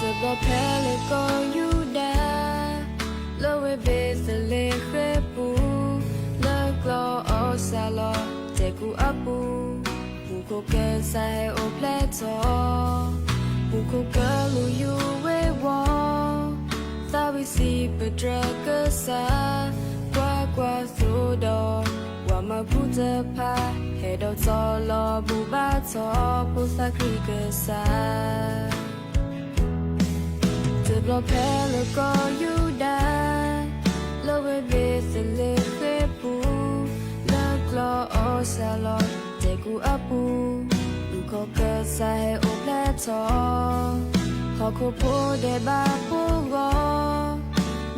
တဘျီဖဲလၢကီၢ်ယူဒၤ, လၢဝ့ၢ်ဘ့းသလ့ဃ့ၣ်ပူၤ, လၢကျီအီၣ်စၢ်လီၤ တဲာ်ကူအပူၤ, မူခိၣ်ကစၢ်ဟဲအိၣ်ဖျဲၣ်ထီၣ်, မူခိၣ်ကလူးယူၤဝ့ၤဝီၤ, သးဝံၣ်စံးပတြၢၤကစၢ်, ကွၢ်ကွၢ်သိဒီး, ပှၤမၤဘူၣ်တဖၣ်, ဟဲဒီးတီလီၤဘူၣ်ဘါထီၣ် ဖိသၣ်ခရံာ်ကစၢ် တဘျီဖဲလၢကီၢ်ယူဒၤ, လၢဝ့ၢ်ဘ့းသလ့ဃ့ၣ်ပူၤ, လၢကျီအီၣ်စၢ်လီၤ တဲာ်ကူအပူၤ, မူခိၣ်ကစၢ်ဟဲအိၣ်ဖျဲၣ်ထီၣ်, ဟီၣ်ခိၣ်ဖိဒဲးဘးဖိဂီၢ်,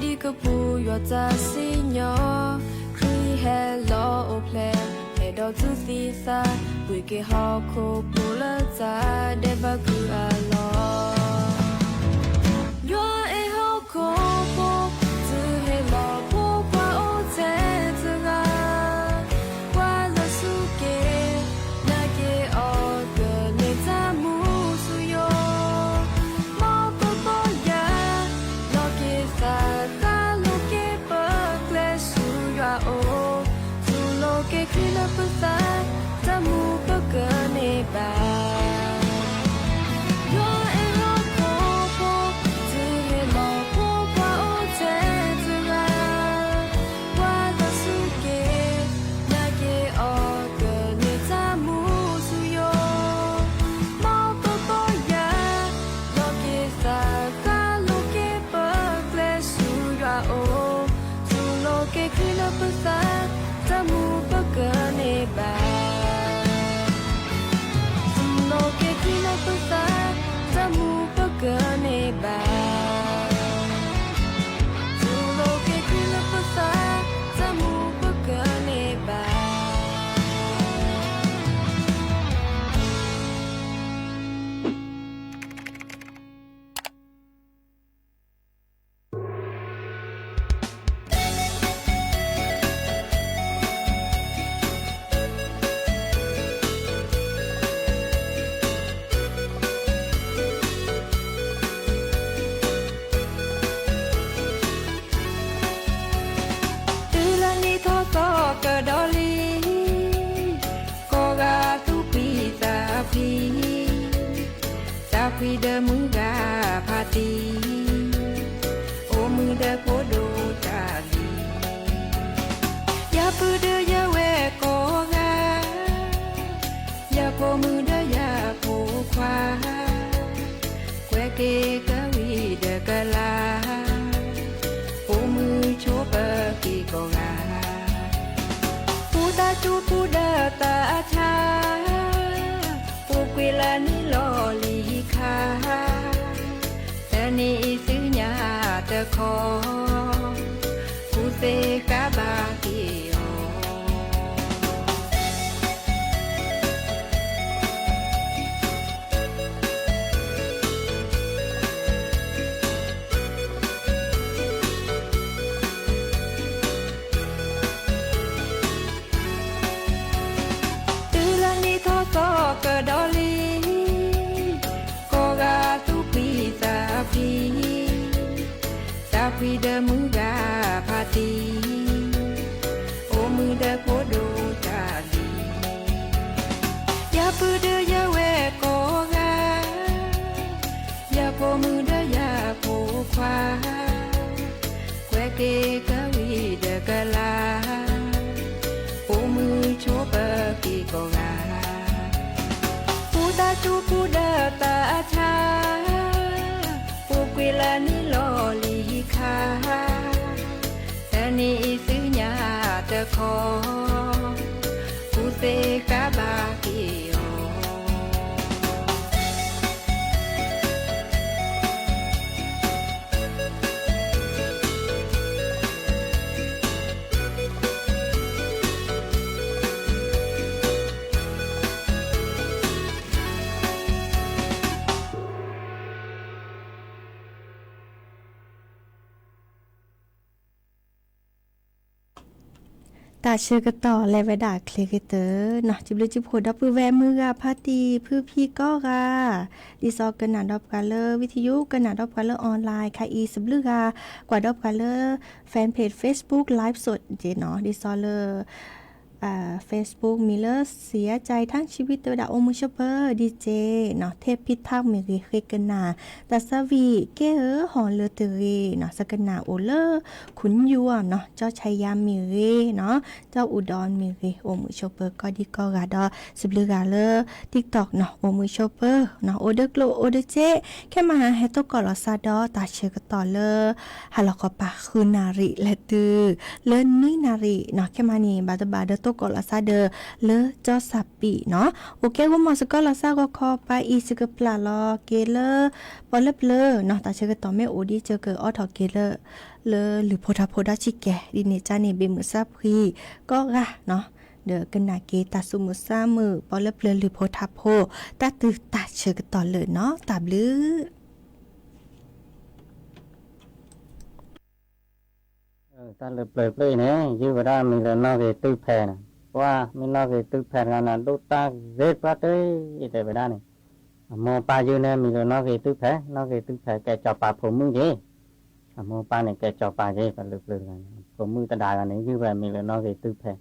ဒ်ကပူၤယွၤတၢ်စံၣ်ညီၣ်, ခရံာ်ဟဲလီၤအိၣ်ဖျဲၣ်, ဟဲဒီးသူၣ်သံသး, ပှ့ၤက့ၤဟီၣ်ခိၣ်ဖိလၢတၢ်ဒဲးဘးကုၢ်အလီၢ် ယွၤအဲၣ်ဟီၣ်ခိၣ်ဖိ, တုၤဟ့ၣ်လီၤဖိခွါအိၣ်ထဲတဂၤ, ပှၤလၢစူၢ်က့ၤ, နာ်က့ၤအီၤကန့ၢ်တၢ်မူဆူၣ်ယိာ်, မ်ပပီၢ်ယၢ်, လီၤက့ၤသးဃၣ်လိာ်က့ၤ ပကျဲဆူယွၤအအိၣ်, တူၢ်လိာ်က့ၤခရံာ်လၢပသး, တၢ်မူပကန့ၢ်ဘၣ် ယွၤအဲၣ်ဟီၣ်ခိၣ်ဖိ, တုၤဟ့ၣ်လီၤဖိခွါအိၣ်ထဲတဂၤ, ပှၤလၢစူၢ်က့ၤ, နာ်က့ၤအီၤကန့ၢ်တၢ်မူဆူၣ်ယိာ်, မ်ပပီၢ်ယၢ်, လီၤက့ၤသးဃၣ်လိာ်က့ၤ ပကျဲဆူယွၤအအိၣ်, တူၢ်လိာ်က့ၤခရံာ်လၢပသး, တၢ်မူပကန့ၢ်ဘၣ် တခီ, ကူၣ်သ့ဃာ်ဘၣ်က့ၤအီၤ. တုၤလၢနံၣ်ထီၣ်သီကဒီးလံ, ကိးဂၤသူၣ်ဖှံသးဖှံ, သးဖှံဒီးမုၢ်ဂၤဖးတံၢ်, အိၣ်မုာ်ဒီးဖိဒိၣ်တၢ်လံ. ယပုၢ်ဒီးယဝဲၢ်ကိးဂၤ, ယဖိမုၣ်ဒီးယဖိခွါ, ကွဲးက့ၤကဝံၤဒီးကလၤ, အိၣ်မုာ်ဆိးပၢၤက့ၤကိးဂၤ, ပူၤသးစူၤပူၤဒီးသးဆါ, ပူၤကွံာ်လၢနံၣ်လီၤလံၤခါ, တနံၤအံၤဆူညါတခီ, ကူၣ်သ့ဃာ်ဘၣ်က့ၤအီၤ. တၢ်ဆၢကတီၢ်လဲၤဝဲဒၣ်ချ့ကတၢၢ်နီၤ, စံးဘျုးစံးဖှိၣ်ဒီပုၢ်ဝဲၢ်မုၢ်ဂၤဖါတံၢ်ဖုဖံကိးဂၤ, ဒ်သိးကနၣ်ဒီးပှၤလၢ video ကနၣ်ဒီးပှၤလၢ online ခါအံၤ စံးဘျုးဂၤ, ကွၢ်ဒီးပှၤလၢ fan page Facebook live စ့ၢ်ကီးနီၤ, ဒ်သိးလၢ Facebook မံၤလၢ စံးယါကၠဲးထၣ်ဆံဝံၤ တဲဝဲဒၣ်အိၣ်မုာ်ဆိးပၢၤ DJ နီၤ, ထဲဖံထၣ်မ့ၢ်ဂ့ၤ ဃ့ကနၣ် တၢ်သၣ်ဝံၤ ကဲဧၢဟီၣ်လၢတဂ့ၤနီၤ, စကနၣ်အိၣ်လၢ ခုၣ်ယူၤအီၤနီၤ, ကၠီဆါယါမ့ၢ်ဂ့ၤနီၤ, ကၠီအူဒီးမ့ၢ်ဂ့ၤ အိၣ်မုာ်ဆိးပၢၤကိးဒံကိးဂၤဒီး စံးဘျုးဂၤလၢ TikTok နီၤ, အိၣ်မုာ်ဆိးပၢၤနီၤ, အိၣ်ဒီးကျိၣ်အိၣ်ဒီးစ့, ခဲမးဟဲတိၢ်ကီၢ်လီၤစၢ်ဒီးတၢ်ဆၢကတီၢ်လၢ ဟါလီၤခီပၤဃုနၣ်ရံၣ်လဲၤတုၤ လၢနွံနၣ်ရံၣ်နီၤ, ခဲမးန့ၣ် ဘၣ်တဘၣ်ဒီးတိၢ်ကီၢ်လီၤစၢ်ဒီး လၢကၠီစၢ်ပံးနီၤ, အိၣ်ကဲဂီၢ်မီၢ်စကီလီၤစၢ်ဂီၤခီပၤအံၤ စကပျၢ်လီၤက့ၤလၢ ပီၣ်လၢပျၢၤနီၤ, တၢ်ဆၢကတီၢ်မ့ၢ်အိၣ်ဒ်ကၢကၢအီထီၣ်က့ၤလၢ လၢလုၢ်ဖိထါဖိဒီးဆံးကဲ, ဒ်န့ၣ်ကၠါန့ၣ် ဘ့ၣ်မုၢ်စၢ်ဖှံကိးဂၤနီၤ, ဒီးကနၣ်က့ၤတၢ်သူၣ်မုာ်သးမုာ် ပီၣ်လၢပျၢၤလုၢ်ဖိထါဖိ တၢ်တုၤတၢ်ဆၢကတီၢ်လၢာ်နီၤ, တၢ်ဘျုး တၢ်လၢပျၢၤပျၢၤအံၤန့ၣ် ယုၢ်ဝဲဒၣ်မံၤလၢနီၣ်ဂ့ၤသုဖဲနီၤ, ပှၤမ့ၢ်နီၣ်ဂ့ၤသုဖဲတဂၤန့ၣ် ဒိၣ်တၢ်ဂ့ၤပှၤတ့ၢ်တဲဝဲဒၣ်န့ၣ်, အမိၢ်ပၢ်ယုၢ်န့ၣ် မံၤလၢနီၣ်ဂ့ၤသုဖဲ, နီၣ်ဂ့ၤသုဖဲကဲစီၤပၤဖိမုၣ်က့ၤ, အမိၢ်ပၢ်န့ၣ်ကဲစီၤပၤက့ၤ ပှၤလၢပျၢၤတဂၤန့ၣ်, ဖိမုၣ်တဒါဂၤန့ၣ် ယုၢ်ဝဲမံၤလၢနီၣ်ဂ့ၤသုဖဲ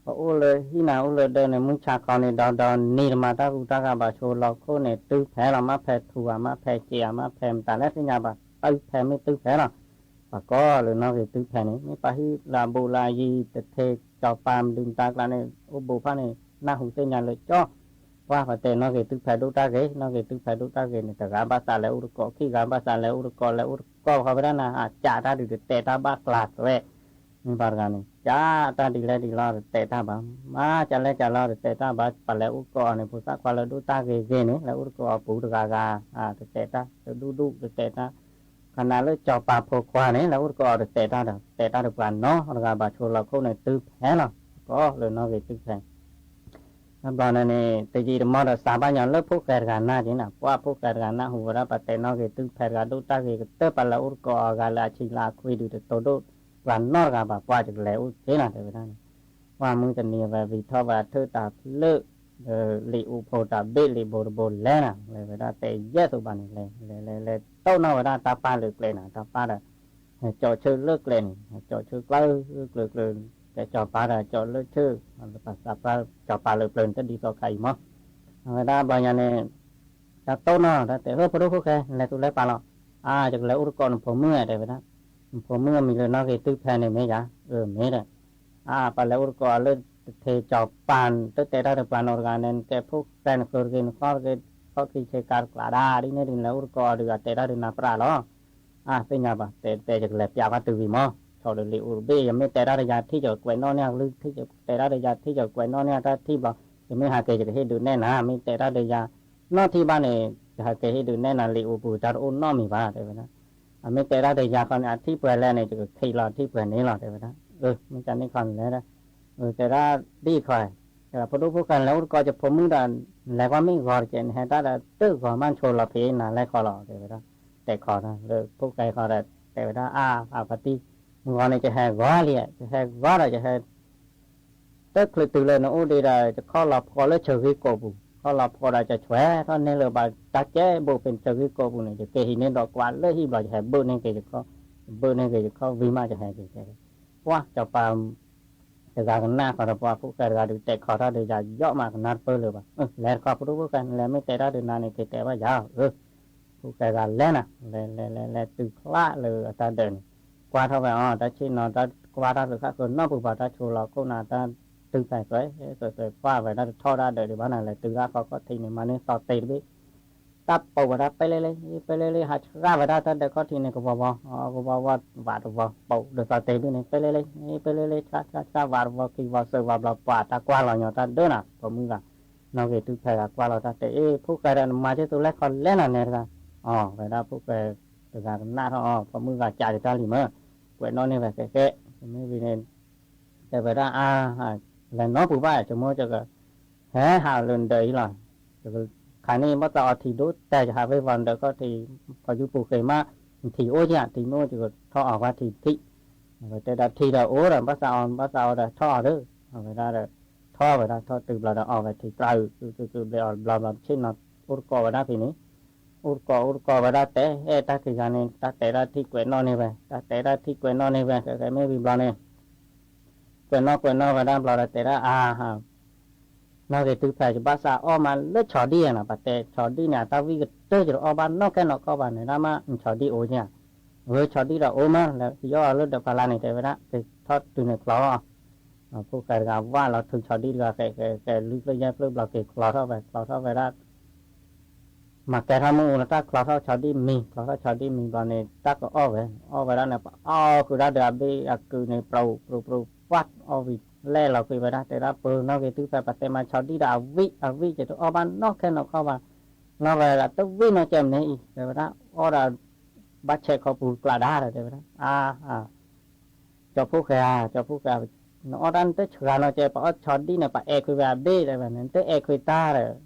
ပအိၣ်လၢဟံၣ်နၤအိၣ်လၢဒၢးန့ၣ် မုၢ်ဆါခီန့ၣ် ဒီဒီနံၤတမၤတၢ်ဂူာ်တၢ်ဂၤ ဘၣ်ဆိလီၤခိၣ်န့ၣ် သုဖဲလီၤ, မ့ၢ်ဖဲထူဧါ မ့ၢ်ဖဲစ့ဧါ မ့ၢ်ဖဲမတၤလဲၣ်သ့ၣ်ညါဘၣ်, သုဖဲမ့ၢ်သုဖဲလီၤ. ပှၤကိးလၢနီၣ်ဂ့ၤသုဖဲန့ၣ် မ့ၢ်ပှၤဟံၣ်လၢအဘူးလၢအယံၤ တထ့စီၤပၤမဒုမတၤကျါန့ၣ် အိၣ်ဘူးဖၣ်န့ၣ် နၢ်ဟူသ့ၣ်ညါလၢကၠီ ပှၤပတဲနီၣ်ဂ့ၤသုဖဲဒိၣ်တၢ်ဂ့ၤ, နီၣ်ဂ့ၤသုဖဲဒိၣ်တၢ်ဂ့ၤန့ၣ် တဂၤဘၣ်သးလဲၤအိၣ်တကိး, ခံဂၤဘၣ်သးလဲၤအိၣ်တကိး, လဲၤအိၣ်တကိးဃီဝဲဒၣ်နၤ အကးတၢ်ဒုးတတဲတၢ်ဘၣ်ကျါသွဲ မ့ၢ်ပှၤတဂၤန့ၣ် ကးတၢ်ဒ်လဲၣ်ဒ်လဲၣ်တတဲတၢ်ဘၣ်, မၤကလဲၣ်ကလဲၣ်တတဲတၢ်ဘၣ်, ပှၤလဲၤအိၣ်ကိးအီၤန့ၣ် ဖိသၣ်ခွါလၢဒိၣ်တၢ်ဂ့ၤဂ့ၤန့ၣ် လဲၤအိၣ်တကိးအီၤပူၤတဂၤဂၤ, တတဲတၢ်, တဒူၣ်ဒူၣ်တတဲတၢ်, ခနၤလၢစီၤပၤဖိခွါန့ၣ် လဲၤအိၣ်တကိးအီၤတတဲတၢ်ဒီး တတဲတၢ်ဒီးပှၤနီတဂၤဘၣ်ဆိလီၤခိၣ်န့ၣ် သုဖဲလီၤ. ပှၤကိးလၢနီၣ်ဂ့ၤသုဖဲ တဘျီန့ၣ်န့ၣ် တယံာ်တမီၢ်ဒီးစးဘၣ်ညီလၢဖိၣ်ဃဲတဂၤနၢ်က့ၤနၤ, ပှၤဖိၣ်ဃဲတဂၤနၢ်ဟူဝဲဒၣ်ပှၤတဲနီၣ်ဂ့ၤသုဖဲတဂၤဒိၣ်တၢ်ဂ့ၤကတၢၢ် ပှၤလဲၤအိၣ်တကိးအီၤဂၤလၢအဆံးလၢအခွံဒုးတတိၢ်ဒိၣ် ပှၤနီတဂၤဘၣ် ပှၤကလဲၤအိၣ်က့ၤနၤ တဲဝဲဒၣ်န့ၣ်, ပှၤမုၢ်တနံၤဝဲဝံၤထီၣ်ဝဲအထၢၣ်တၢ်ဖျၢၣ် လံာ်အိၣ်ဖိတၢ်ဘ့ၣ်လံာ်ဘိတဘိလဲၣ်နၤ, လဲၤဝဲဒၣ်တဲယဲၢ်သိးဘၣ်န့ၣ် လဲၤလဲၤလဲၤတိၢ်နီၣ်ဝဲဒၣ်တၢ်ပၢ်လၢကျဲနၤ, တၢ်ပၢ်ဒီး ကၠီဆၢလၢကျဲန့ၣ်, ကၠီဆၢကျါကျၢၤကျၢၤ, ကၠီပၢ်ဒီးကၠီလၢဆၢ, ပှၤသးပှၢ်ကၠီပၢ်လၢပျၢၤန့ၣ် တဒ်သိးခါအံၤမး, အဝဲဒၣ်ဘျီညါန့ၣ် တၢ်တိၢ်နီၣ် တၢ်တဲ ဟၢ ဖိဒိၣ်ဖိၣ်ဃဲ လဲၤသူၣ်လဲၤပာ်လီၤ, အါ ယကလဲၤအိၣ်တကိးနဖိမုၣ်ဧါ တဲဝဲဒၣ်, နဖိမုၣ်အမံၤလၢနီၣ်ဂ့ၤသုဖဲန့ၣ်မ့ၢ်ယၤ, အၢ မ့ၢ်ဒီး အါ ပှၤလဲၤအိၣ်တကိးအီၤလၢတထ့စီၤပၤ တတဲတၢ်ဒီးပှၤနီတဂၤန့ၣ် နကဲဖိၣ်ဃဲနဃၢၤတဂ့ၤ နဃီၣ်တဂ့ၤ ခီၣ်ခံဆ့ကၤတကျးဒၣ် ဒ်န့ၣ်ဒုး နလဲၤအိၣ်တကိးအီၤဒုး အတဲတၢ်ဒုးနၤပြးလီၤ, အါ သ့ၣ်ညါဘၣ် တဲတဲ ယကလဲၤပျးဘၣ်တုၤဝံၤမး, ဆီၣ်ဒီးလံာ်အိၣ်တဘ့ၣ် ယမ့ၢ်တဲတၢ်ဒီးယၤထံၣ် ယကွဲးနီၣ်န့ၢ်အကလုၢ်ထံၣ် ယတဲတၢ်ဒီးယၤထံၣ် ယကွဲးနီၣ်န့ၢ်အတၢ်ထံၣ်ဘျီ ယမ့ၢ်ဟးက့ၤ ယကဟ့ၣ်ဒုးနဲၣ်နၤ မ့ၢ်တဲတၢ်ဒီးယၤ နီၣ်ထံၣ်ဘၣ်န့ၣ် ယဟးက့ၤဟ့ၣ်ဒုးနဲၣ်နၤ လံာ်အိၣ်ပူၤတၢ်တအိၣ်နီတမံၤဘၣ် တဲဝဲဒၣ် အမ့ၢ်တဲဒၣ်ဒီးယၤခီန့ၣ် အထံၣ်ပှဲၤလဲၣ်န့ၣ် ယကခံးလီၤထံၣ်ပှဲၤန့ၣ်လီၤ တဲဝဲဒၣ်. မ့ၢ်ကန့ၣ်ခီန့ၣ်လဲၣ်, တဲဒၣ်ဒ်ခီ, ဖိဒိၣ်ဖိၣ်ဃဲလဲၤအိၣ်တကိးယဖိမုၣ်ဒီး လဲၤကွၢ်မ့ၢ်ဂီၤတကဲးန့ၣ် ဟဲတၢ်ဒီးတဂီၤမးဆိလီၤဖံးနၤလဲၣ်ခီလီၤ တဲဝဲဒၣ်. တဲခီလၢဖိၣ်ဃဲခီဒီး တဲဝဲဒၣ်အါ အပတံၤ, မုၢ်ဂီၤန့ၣ် ယဟဲဂီၤလံ, ယဟဲဂီၤဒီးယဟဲ တချုးတုၤလၢနအိၣ်ဒံးဒီး ယခီၣ်လီၤဖှီၣ်လၢဆၢဂ့ၤကိာ်ပူၤ, ခီၣ်လီၤဖှီၣ်ဒီးယဆွဲထီၣ်န့ၢ်လၢၤဘၣ်တၢ်ကဲဘိးဖဲဆၢဂ့ၤကိာ်ပူၤန့ၣ် ယက့ၤဟံးန့ၢ်ဒီးကွၢ်လၢဟံၣ်ဘျီ ယဟဲဘၣ်န့ၢ်က့ၤယခီၣ်, ယဘၣ်န့ၢ်က့ၤယခီၣ်ဝံၤမး ယဟဲက့ၤတဲ, ပှၢ်စီၤပၤ တဂၤကနၣ်ဃီဒီး ပှၤဖိၣ်ဃဲတဂၤဒုးတဲခီထီၣ်ဒီး ယၤယီၣ်မးကနၣ်တပၢၢ်လၢၤဘၣ်. လဲၤတခီဖိဒိၣ်ဖိၣ်ဃဲ နလဲၤမ့ၢ်တဲတၢ်ဒုးနၤန့ၣ် က့ၤတဲဘၣ်ယၤဧၢ. ဖိၣ်ဃဲတဂၤလဲၤနၤ လဲၤလဲၤလဲၤလဲၤတုၤဖျါလၢအတၢ်ဒၢးန့ၣ်, ကွၢ်ထီၣ်ဝဲအီၤ တၢ်ဆ့ၣ်နီၤ တၢ်ကွၢ်တၢ်သုးခါဃုာ်နီၢ်ပူၤပှၤ တၢ်ဆိလီၤခိၣ်နၤ တၢ်တုၤဖဲသွဲးသွဲးသွဲး ကွၢ်ဝဲဒၣ်တထီၣ်တၢ်ဒၢးဒံးဘၣ်နၤ လဲၤတုၤဒၣ်ဃီခီၣ်ထံးန့ၣ် မၤန့ၢ်သီတ့တဘ့ၣ် တၢ်ပိာ်ဝဲဒၣ်ပဲလဲလဲ ပဲလဲလဲ ဟးဆှၣ်ဝဲဒၣ်တၢ်ဒၢးခီၣ်ထံးန့ၣ် ကဝီၤဝီၤ ကဝီၤဝီၤ ဝးတဝီၤ ပိာ်ဒီးသီတ့ဘ့ၣ်န့ၣ် ပဲလဲလဲ ပဲလဲလဲ ဆှၣ်ဆှၣ်ဆှၣ် ဝးတဝီၤခံဝီၤ သၢဝီၤဘျီ ပှၤတၢ်ကွၢ်လီၤညီတၢ်ဒၢးနၤ ဖိမုၣ်ဂၤ, နီၢ်ဂ့ၤတုၤဖဲဂၤကွၢ်လီၤတၢ်တဲ အ့ ဖိၣ်ဃဲဒီးနမၤက့ၤသိးလဲၣ်ခီလဲၣ်နၤနဲတဂၤ, အီၤ ဝဲဒၣ်ဖိၣ်ဃဲတဂၤကနၣ်ထီၣ်အီၤ ဖိမုၣ်ဂၤကးဒံးတၢ်လံမၢ်, ကွဲးနီၣ်န့ၢ်ဝဲဃဲဃဲ, မ့ၢ်ဝံၤန့ၣ် တဲဝဲဒၣ်အါ, လဲၤနီၢ်ပူၤဘၣ် ယမိၢ်က ဟဲဟးလၢနဒၢးအံၤလီၤ, ခါန့ၣ်ဘၣ်သးအီၤထံၣ်ဒိၣ်တဲ ယဟးဖဲဝီၤနဒၢးခီၣ်ထံး ခီယူပူၤဃ့မး နထံၣ်အိၣ်ယၤ ထံၣ်မ့ၢ်အိၣ်ယကထီၣ်အီၤကွၢ်ထံၣ်ထံၣ်, အဝဲတဲဒၣ်ထံၣ်ဒီးအိၣ်ဒီး ဘၣ်သးအီၤ ဘၣ်သးအီၤဒီးထီၣ်အီၤဒီး, အဝဲဒၣ်ဒီး ထီၣ်ဝဲဒၣ်ထီၣ်တုၤဘျီဒီး အီၣ်ဝဲထံၣ်ကြၢးအုး ကုကုဘျဲးအီၤဘျီဘျီ ဆ့ၣ်နီၤ အိၣ်တကိးဝဲဒၣ်ဖဲန့ၣ်, အိၣ်တကိးအိၣ်တကိးဝဲဒၣ်တဲ အဲၣ်တၢ်ခံဂၤန့ၣ် တၢ်တဲဒၣ်ထံၣ်ကွဲးနီၣ်န့ၢ်ဝဲ တၢ်တဲဒၣ်ထံၣ်ကွဲးနီၣ်န့ၢ်ဝဲ ဃဲဃဲမ့ၢ်ဝံၤဘျီန့ၣ် ကွဲးနီၣ်ကွဲးနီၣ်ဝဲဒၣ်ဘျီဒီးတဲဒၣ်အါ, နီၢ်ဂ့ၤတုၤဖဲယဘၣ်သးအီၣ်မးလၢဆီဒံၣ်နီၤ ပတဲဆီဒံၣ်န့ၣ် အတၢ်ဝံၣ်ကတၢၢ် ယတအီၣ်ဘၣ်နီၢ်ခဲနီၢ်ခီဘၣ်န့ၣ် ဒၣ်မးဆီဒံၣ်အိၣ်ညါ, ဝဲဆီဒံၣ်ဒီးအိၣ်မး လၢယအီၣ်အီၤလၢဒၢးဖးလါန့ၣ် တဲဝဲဒၣ် က့ၤထီၣ်တုၤန့ၣ်ချီအီၤ, ဖိၣ်ဃဲတဂၤဝၢ်လီၤထုးဆီဒံၣ်တဂၤ ဃဲဃဲဃဲ လွံၢ်ဖျၢၣ်ယဲၢ်ဖျၢၣ်ဘျီ က့ၤချီထီၣ်ဝဲ ချီထီၣ်ဝဲဒၣ် မၤကဲထီၣ်မ့ၣ်အူလၢတၢ်ချီထီၣ်ဆီဒံၣ်မံၤ ချီထီၣ်ဆီဒံၣ်မံၤဘျီန့ၣ် တၢ်ကအီၣ်ဝဲ အီၣ်ဝဲဒၣ်န့ၣ် ပအီၣ်ဃုာ်ဒၣ်ဒီးအဘ့ၣ်အကုးန့ၣ် ပြူၤပြူၤပြူၤ ပှၢ်အီၣ်ဝံၤ လဲၣ်လီၤကွံာ်ဝဲဒၣ် တဲဒၣ်ပၢၤနီၢ်ဂ့ၤတုၤဖဲ ပတဲမၤဆီဒံၣ်ဒီးအဝံၣ် အဝံၣ်က့ၤတအီၣ်ဘၣ်နီၢ်ခဲနီၢ်ခီဘၣ်, နီၢ်ဝဲဒၣ်တဝံၣ်နီၢ်ကဲမနုၤအံၤ တဲဝဲဒၣ် အီၣ်ဒီး ဘၣ်ဆဲးခီပူၤကျးဒါဒီး တဲဝဲဒၣ် အါ ကၠီဖိၣ်ဃဲဧၢ ကၠီဖိၣ်ဃဲဧၢ, နအီၣ်တၢ်နတဆှးနီၢ်ကဲ ပအီၣ်ဆီဒံၣ်န့ၣ် ပအဲၣ်ခွံဝဲအဘ့ၣ် တဲဝဲန့ၣ် နတအဲၣ်ခွံတၢ်ဒီး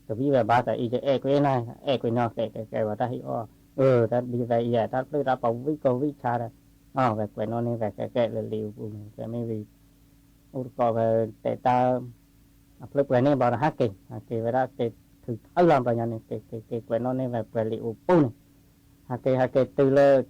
တဝံၣ်ဝဲဘၣ်သးအံၤ ယအဲၣ်ခွံနီၢ် အဲၣ်ခွံနီၢ် ဃဲဃဲဃဲဝဲတၢ်ဟ့ၣ်အီၣ်, တၢ်ဒ်ဝဲအံၤ တၢ်ဖျၢၣ်တၢ်ပဝံၣ်ကိၢ်ဝံၣ်ဆါဒီး အဝဲကွဲးနီၣ်န့ၢ်ဝဲဃဲဃဲလၢလံာ်အူပူၤန့ၣ် ဖဲမ့ၢ်ဝံၤ အိၣ်တကိးဝဲတဲတၢ် အဖျၢၣ်ပှဲၤန့ၢ်ဘျီဒီး ဟးက့ၤ ဟးက့ၤဝဲဒၣ်က့ၤထုးထၢလီၤဘျီညါန့ၣ် က့ၤက့ၤက့ၤကွဲးနီၣ်န့ၢ်ဝဲပှဲၤလံာ်အူပူၤန့ၣ်, ဟးက့ၤဟးက့ၤတုၤလၢ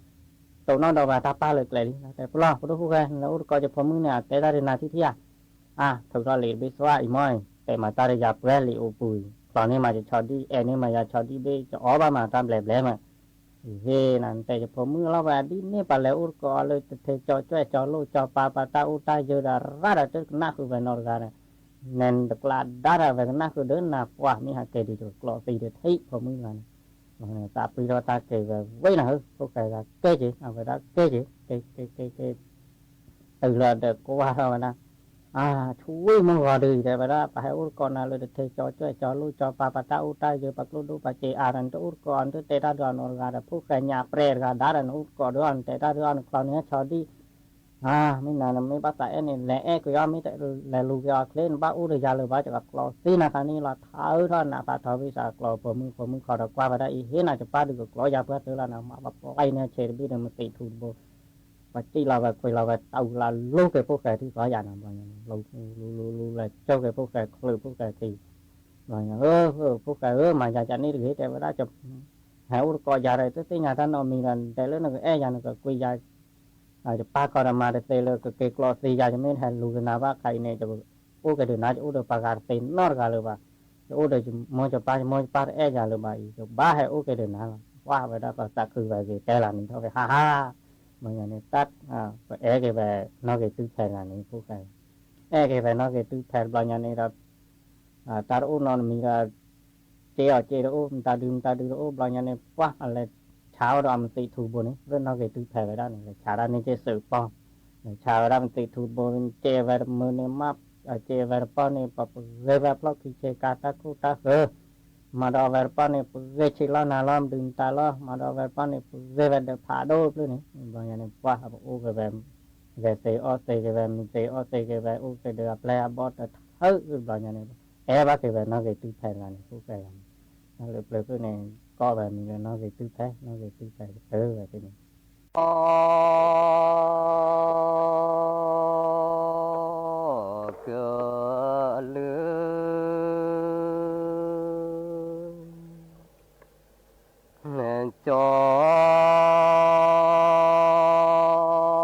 တိၢ်နီၣ်ဒီးဝဲတၢ်ပၢ်လၢကျဲလံ တဲပလီၢ် ဖိဒိၣ်ဖိၣ်ဃဲ လၢအိၣ်တကိးယဖိမုၣ်န့ၣ် အတဲတၢ်ဒုးနၤထံထံဧါ, အါ ထုးထီၣ်လံာ်တဘ့ၣ်သွါအံၤမ့ၢ်အံၤ တဲမၤတၢ်ဒီးယၤပှဲၤလံာ်အူပူၤအံၤ ချီန့ၢ်မးယဆီဒံၣ် အဲၣ်န့ၢ်မးယၤဆီဒံၣ်ဘ့ၣ် ကအီၣ်ဘၣ်မးတၢ်ဘျဲးဘျဲးမး အံၤဟ့ၣ်နၤ နတဲယဖိမုၣ်လီၤဝဲ ဒ်န့ၣ်ပှၤလဲၤအိၣ်တကိးအီၤလၢတထံကၠီကၠွဲၣ်ကၠီလိၣ်ကၠီပၤ ပှၤတၢ်အိၣ်တၢ်ယၢၤဒီးရၣ်ဒီး တကနၣ်ဃုာ်ဝဲနီတဂၤဒီး နဲနတကျးဒါဒီး ဝဲကနၣ်ဃုာ်ဒီးနၤ ပှၤမ့ၢ်ဟးက့ၤဒုး တကျိးသံဒီးထံၣ်ဖိမုၣ်တဂၤန့ၣ်, သးပှံထီၣ်တၢ်က့ၤဝဲဝ့ၢ်နၤဧၢ ဖိၣ်ဃဲဂၤကဲက့ၤ အဝဲဒၣ်ကဲက့ၤ က့ၤက့ၤက့ၤက့ၤ တုၤလီၤဒီးကွၢ်ထီၣ်ဝဲဒၣ်, အါ ဆူဝံၣ်မုၢ်ဂီၤဒုး တဲဝဲဒၣ် ပှၤဟဲအိၣ်တကိးနၤလၢတထံကၠီကၠွဲၣ်ကၠီလိၣ်ကၠီပၤ ပှၤတၢ်အိၣ်တၢ်ယၢၤ ပှၤကျိဒိၣ်ပှၤစ့အါဒီး နတအိၣ်တကိးအီၤ နတတဲတၢ်ဒုးအီၤနီတဂၤဒီး ဖိၣ်ဃဲညါပြဲတဂၤဒါဒီး နအိၣ်တကိးဒုးအီၤ နတဲတၢ်ဒုးအီၤ နချီန့ၢ်ဆီဒံၣ်, အါ မ့ၢ်နၤ နမ့ၢ်ဘၣ်သးအဲၣ်န့ၣ် လဲၤအဲၣ်ကွံာ်အီၤ မ့ၢ်လဲၤလူၤက့ၤအီၤချ့ နဘၣ်အိၣ်ဒီးယၤလၢၤဘၣ် ယကကျိးသံနၤခါန့ၣ်လီၤ ထါအၢထီၣ်နးဖးထီဝံသးကျိး ဖိမုၣ်ဖိမုၣ်ခီဒီးကွၢ်ဝဲဒၣ်အံၤ ဟ့ၣ်နၤယပၢ်ဒုးကကျိးယၤပှၢ်တၢၢ်လီၤနၤ မၤပှၤပျဲန့ၣ်ဆဲးတဘ့ၣ်ဒီး မသံၣ်ထူတဘိ ပှၤစံၣ်လီၤဝဲခွံလီၤဝဲ တၢ်အူလၢလူၤက့ၤဖိၣ်ဃဲထံၣ်ဃီယၤနၤ ဘျီညါ လူၤလူၤလူၤလူၤ လဲၤကၠိက့ၤဖိၣ်ဃဲ ချုးဖိၣ်ဃဲခံ ဘျီညါ ဖိၣ်ဃဲဧၢ မၤယၤကန့ၣ်တဂ့ၤ တဲဝဲဒၣ် ဟဲအိၣ်တကိးယၤဒီး တသ့ၣ်ညါတၢ်နီတမံၤဒီး နတဲလၢနကအဲၣ်ယၤ နကကွံယၤ ယပၢ်ခီဒီးမၤတသ့လၢ ကက့ၤကျိးသံယၤ ယမ့ၢ်ဟဲလူၤက့ၤနၤဘၣ်ခါအံၤန့ၣ် ယအိၣ်က့ၤဒီးနၤ ယအိၣ်ဒီးပှၤဂၤတသ့နီတဂၤလၢၤဘၣ် ယအိၣ်ဒီးယမိၢ်ယပၢ် ယမိၢ်ယပၢ်တအဲၣ်ယၤလၢၤဘၣ်အံၤ ယဘၣ်ဟဲအိၣ်က့ၤဒီးနၤလီၤ ကွၢ်ဝဲဒၣ်ပှၤသးခုဝဲဂ့ၤ တဲလီၤနံၤထီၣ်ဝဲ ဟါဟါ ဘျီညါန့ၣ် တၢ် ပအဲၣ်က့ၤဝဲ နီၢ်ဂ့ၤတုၤဖဲတဂၤန့ၣ် ဖိၣ်ဃဲ အဲၣ်က့ၤဝဲနီၢ်ဂ့ၤတုၤဖဲတဘျီညါန့ၣ်ဒီး တၢ်တအိၣ်နီတမံၤဒီး စ့အီၤစ့တအိၣ် မတၤဒုမတၤဒုတအိၣ် ဘျီညါန့ၣ် ပှၢ်အလဲၤဆါအီၤဒီးအမသံၣ်ထူတဘိန့ၣ် လၢနီၢ်ဂ့ၤတုၤဖဲဝဲဒၣ်န့ၣ် လဲၤဆါဒၣ်န့ၣ်က့ၤစၢးပီၢ် လဲၤဆါဝဲဒၣ်မသံၣ်ထူတဘိ စ့ဝဲတမုာ်န့ၣ်မး စ့ဝဲတပီၢ်န့ၣ် ပှၤပဂဲၤဝဲဖျီၣ်ခံဆ့ကၤတၢ်ခိၣ်တၢ်ဃၢၤ မၤဒီးအဝဲတပီၢ်န့ၣ် ပဂဲၤဆံးလီၤနၤလီၤ မဒုမတၤလီၤ. မၤဒီးအဝဲတပီၢ်န့ၣ် ပဂဲၤဝဲဒီးဖးဒိၣ်ဖျၢၣ်န့ၣ် ဘျီညါန့ၣ် ပှၢ်ပအိၣ်က့ၤဝဲ ဂဲၤသ့အီၣ်သ့က့ၤဝဲ မံသ့အီၣ်သ့က့ၤဝဲ အိၣ်က့ၤဒီးအပျဲၢ်အဘီၣ်တထၢၣ် ဘျီညါန့ၣ် အဲၣ်ဘၣ်က့ၤဝဲနီၣ်ဂ့ၤတုၤဖဲလၢန့ၣ် ပူၤဖဲလၢန့ၣ် တၢ်လၢပျၢၤဖျၢၣ်န့ၣ် ကိးဝဲမံၤလၢနီၣ်ဂ့ၤတုၤဖဲ နီၣ်ဂ့ၤတုၤဖဲ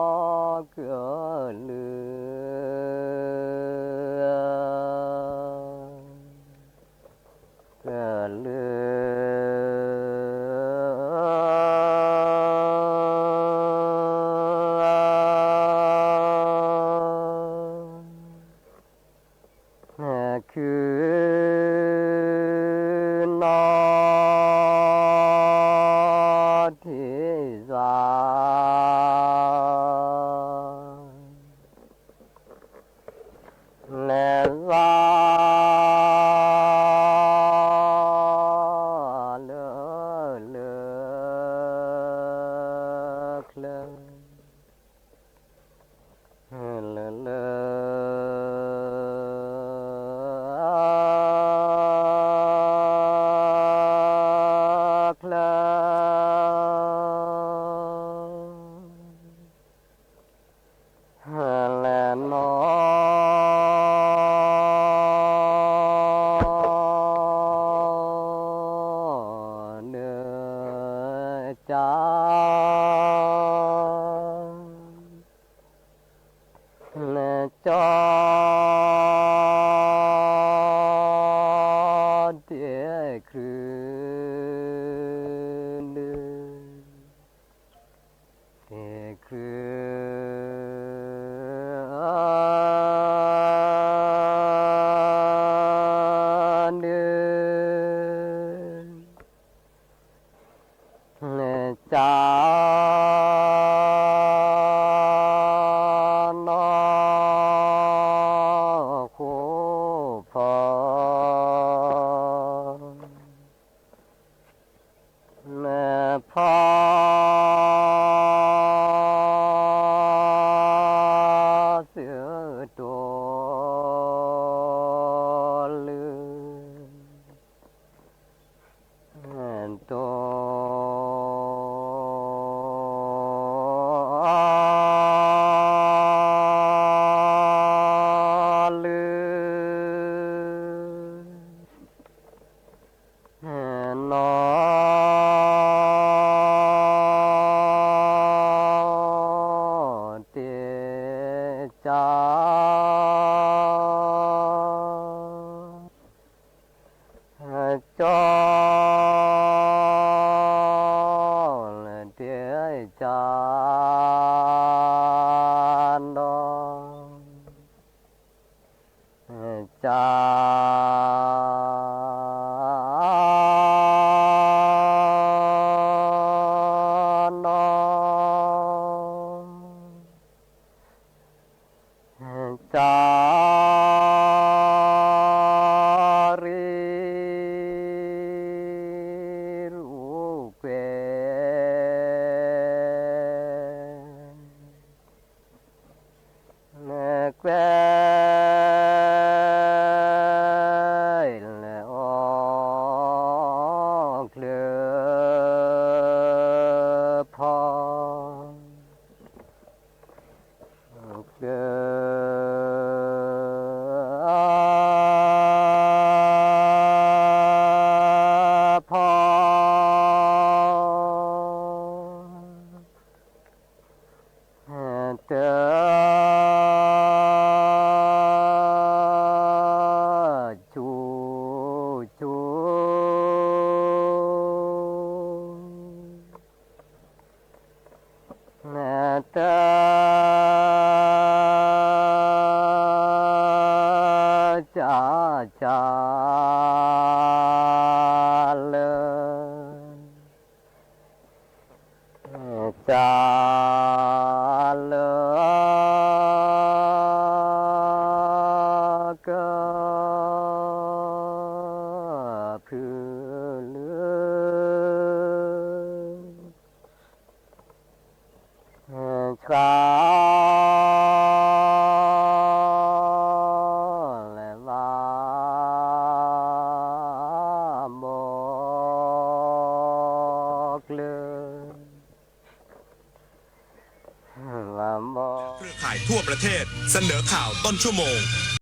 ကတၢၢ်ဝဲန့ၣ် ကလုာ် ကလုာ် ကလုာ် ခု နီၢ်ထံၣ်ယွၤ လဲၤလီၤ လၢ လၢ ချၢ လၢ လၢ ချၢ လဲၤနီၢ် နၢ ကၢ နၢ ကၠီ ဒ့ၣ် ခု နၢ ဒ့ၣ် ခု နၢ နၢ ကၢ နီၢ် ဃိ ဖီ နၢ ဖီ သုတိၢ် လုၢ် တိၢ် လုၢ် နီၢ် တ့ၢ် ကၢ ကၠီ လၢ တ့ၢ် ကၢ ဒီး ကၢ နီၢ် ကၢ ရံ ရူၢ် ကွဲ ကွဲ လၢ အီ ချၢ ဖီ ချၢ ဖီ တၢ ကၠူ ကၠူ တၢ ကၢ ကၢ လၢ ကၢ လၢ ကၢ ဖု ข่าวทั่วประเทศ เสนอข่าวต้นชั่วโมง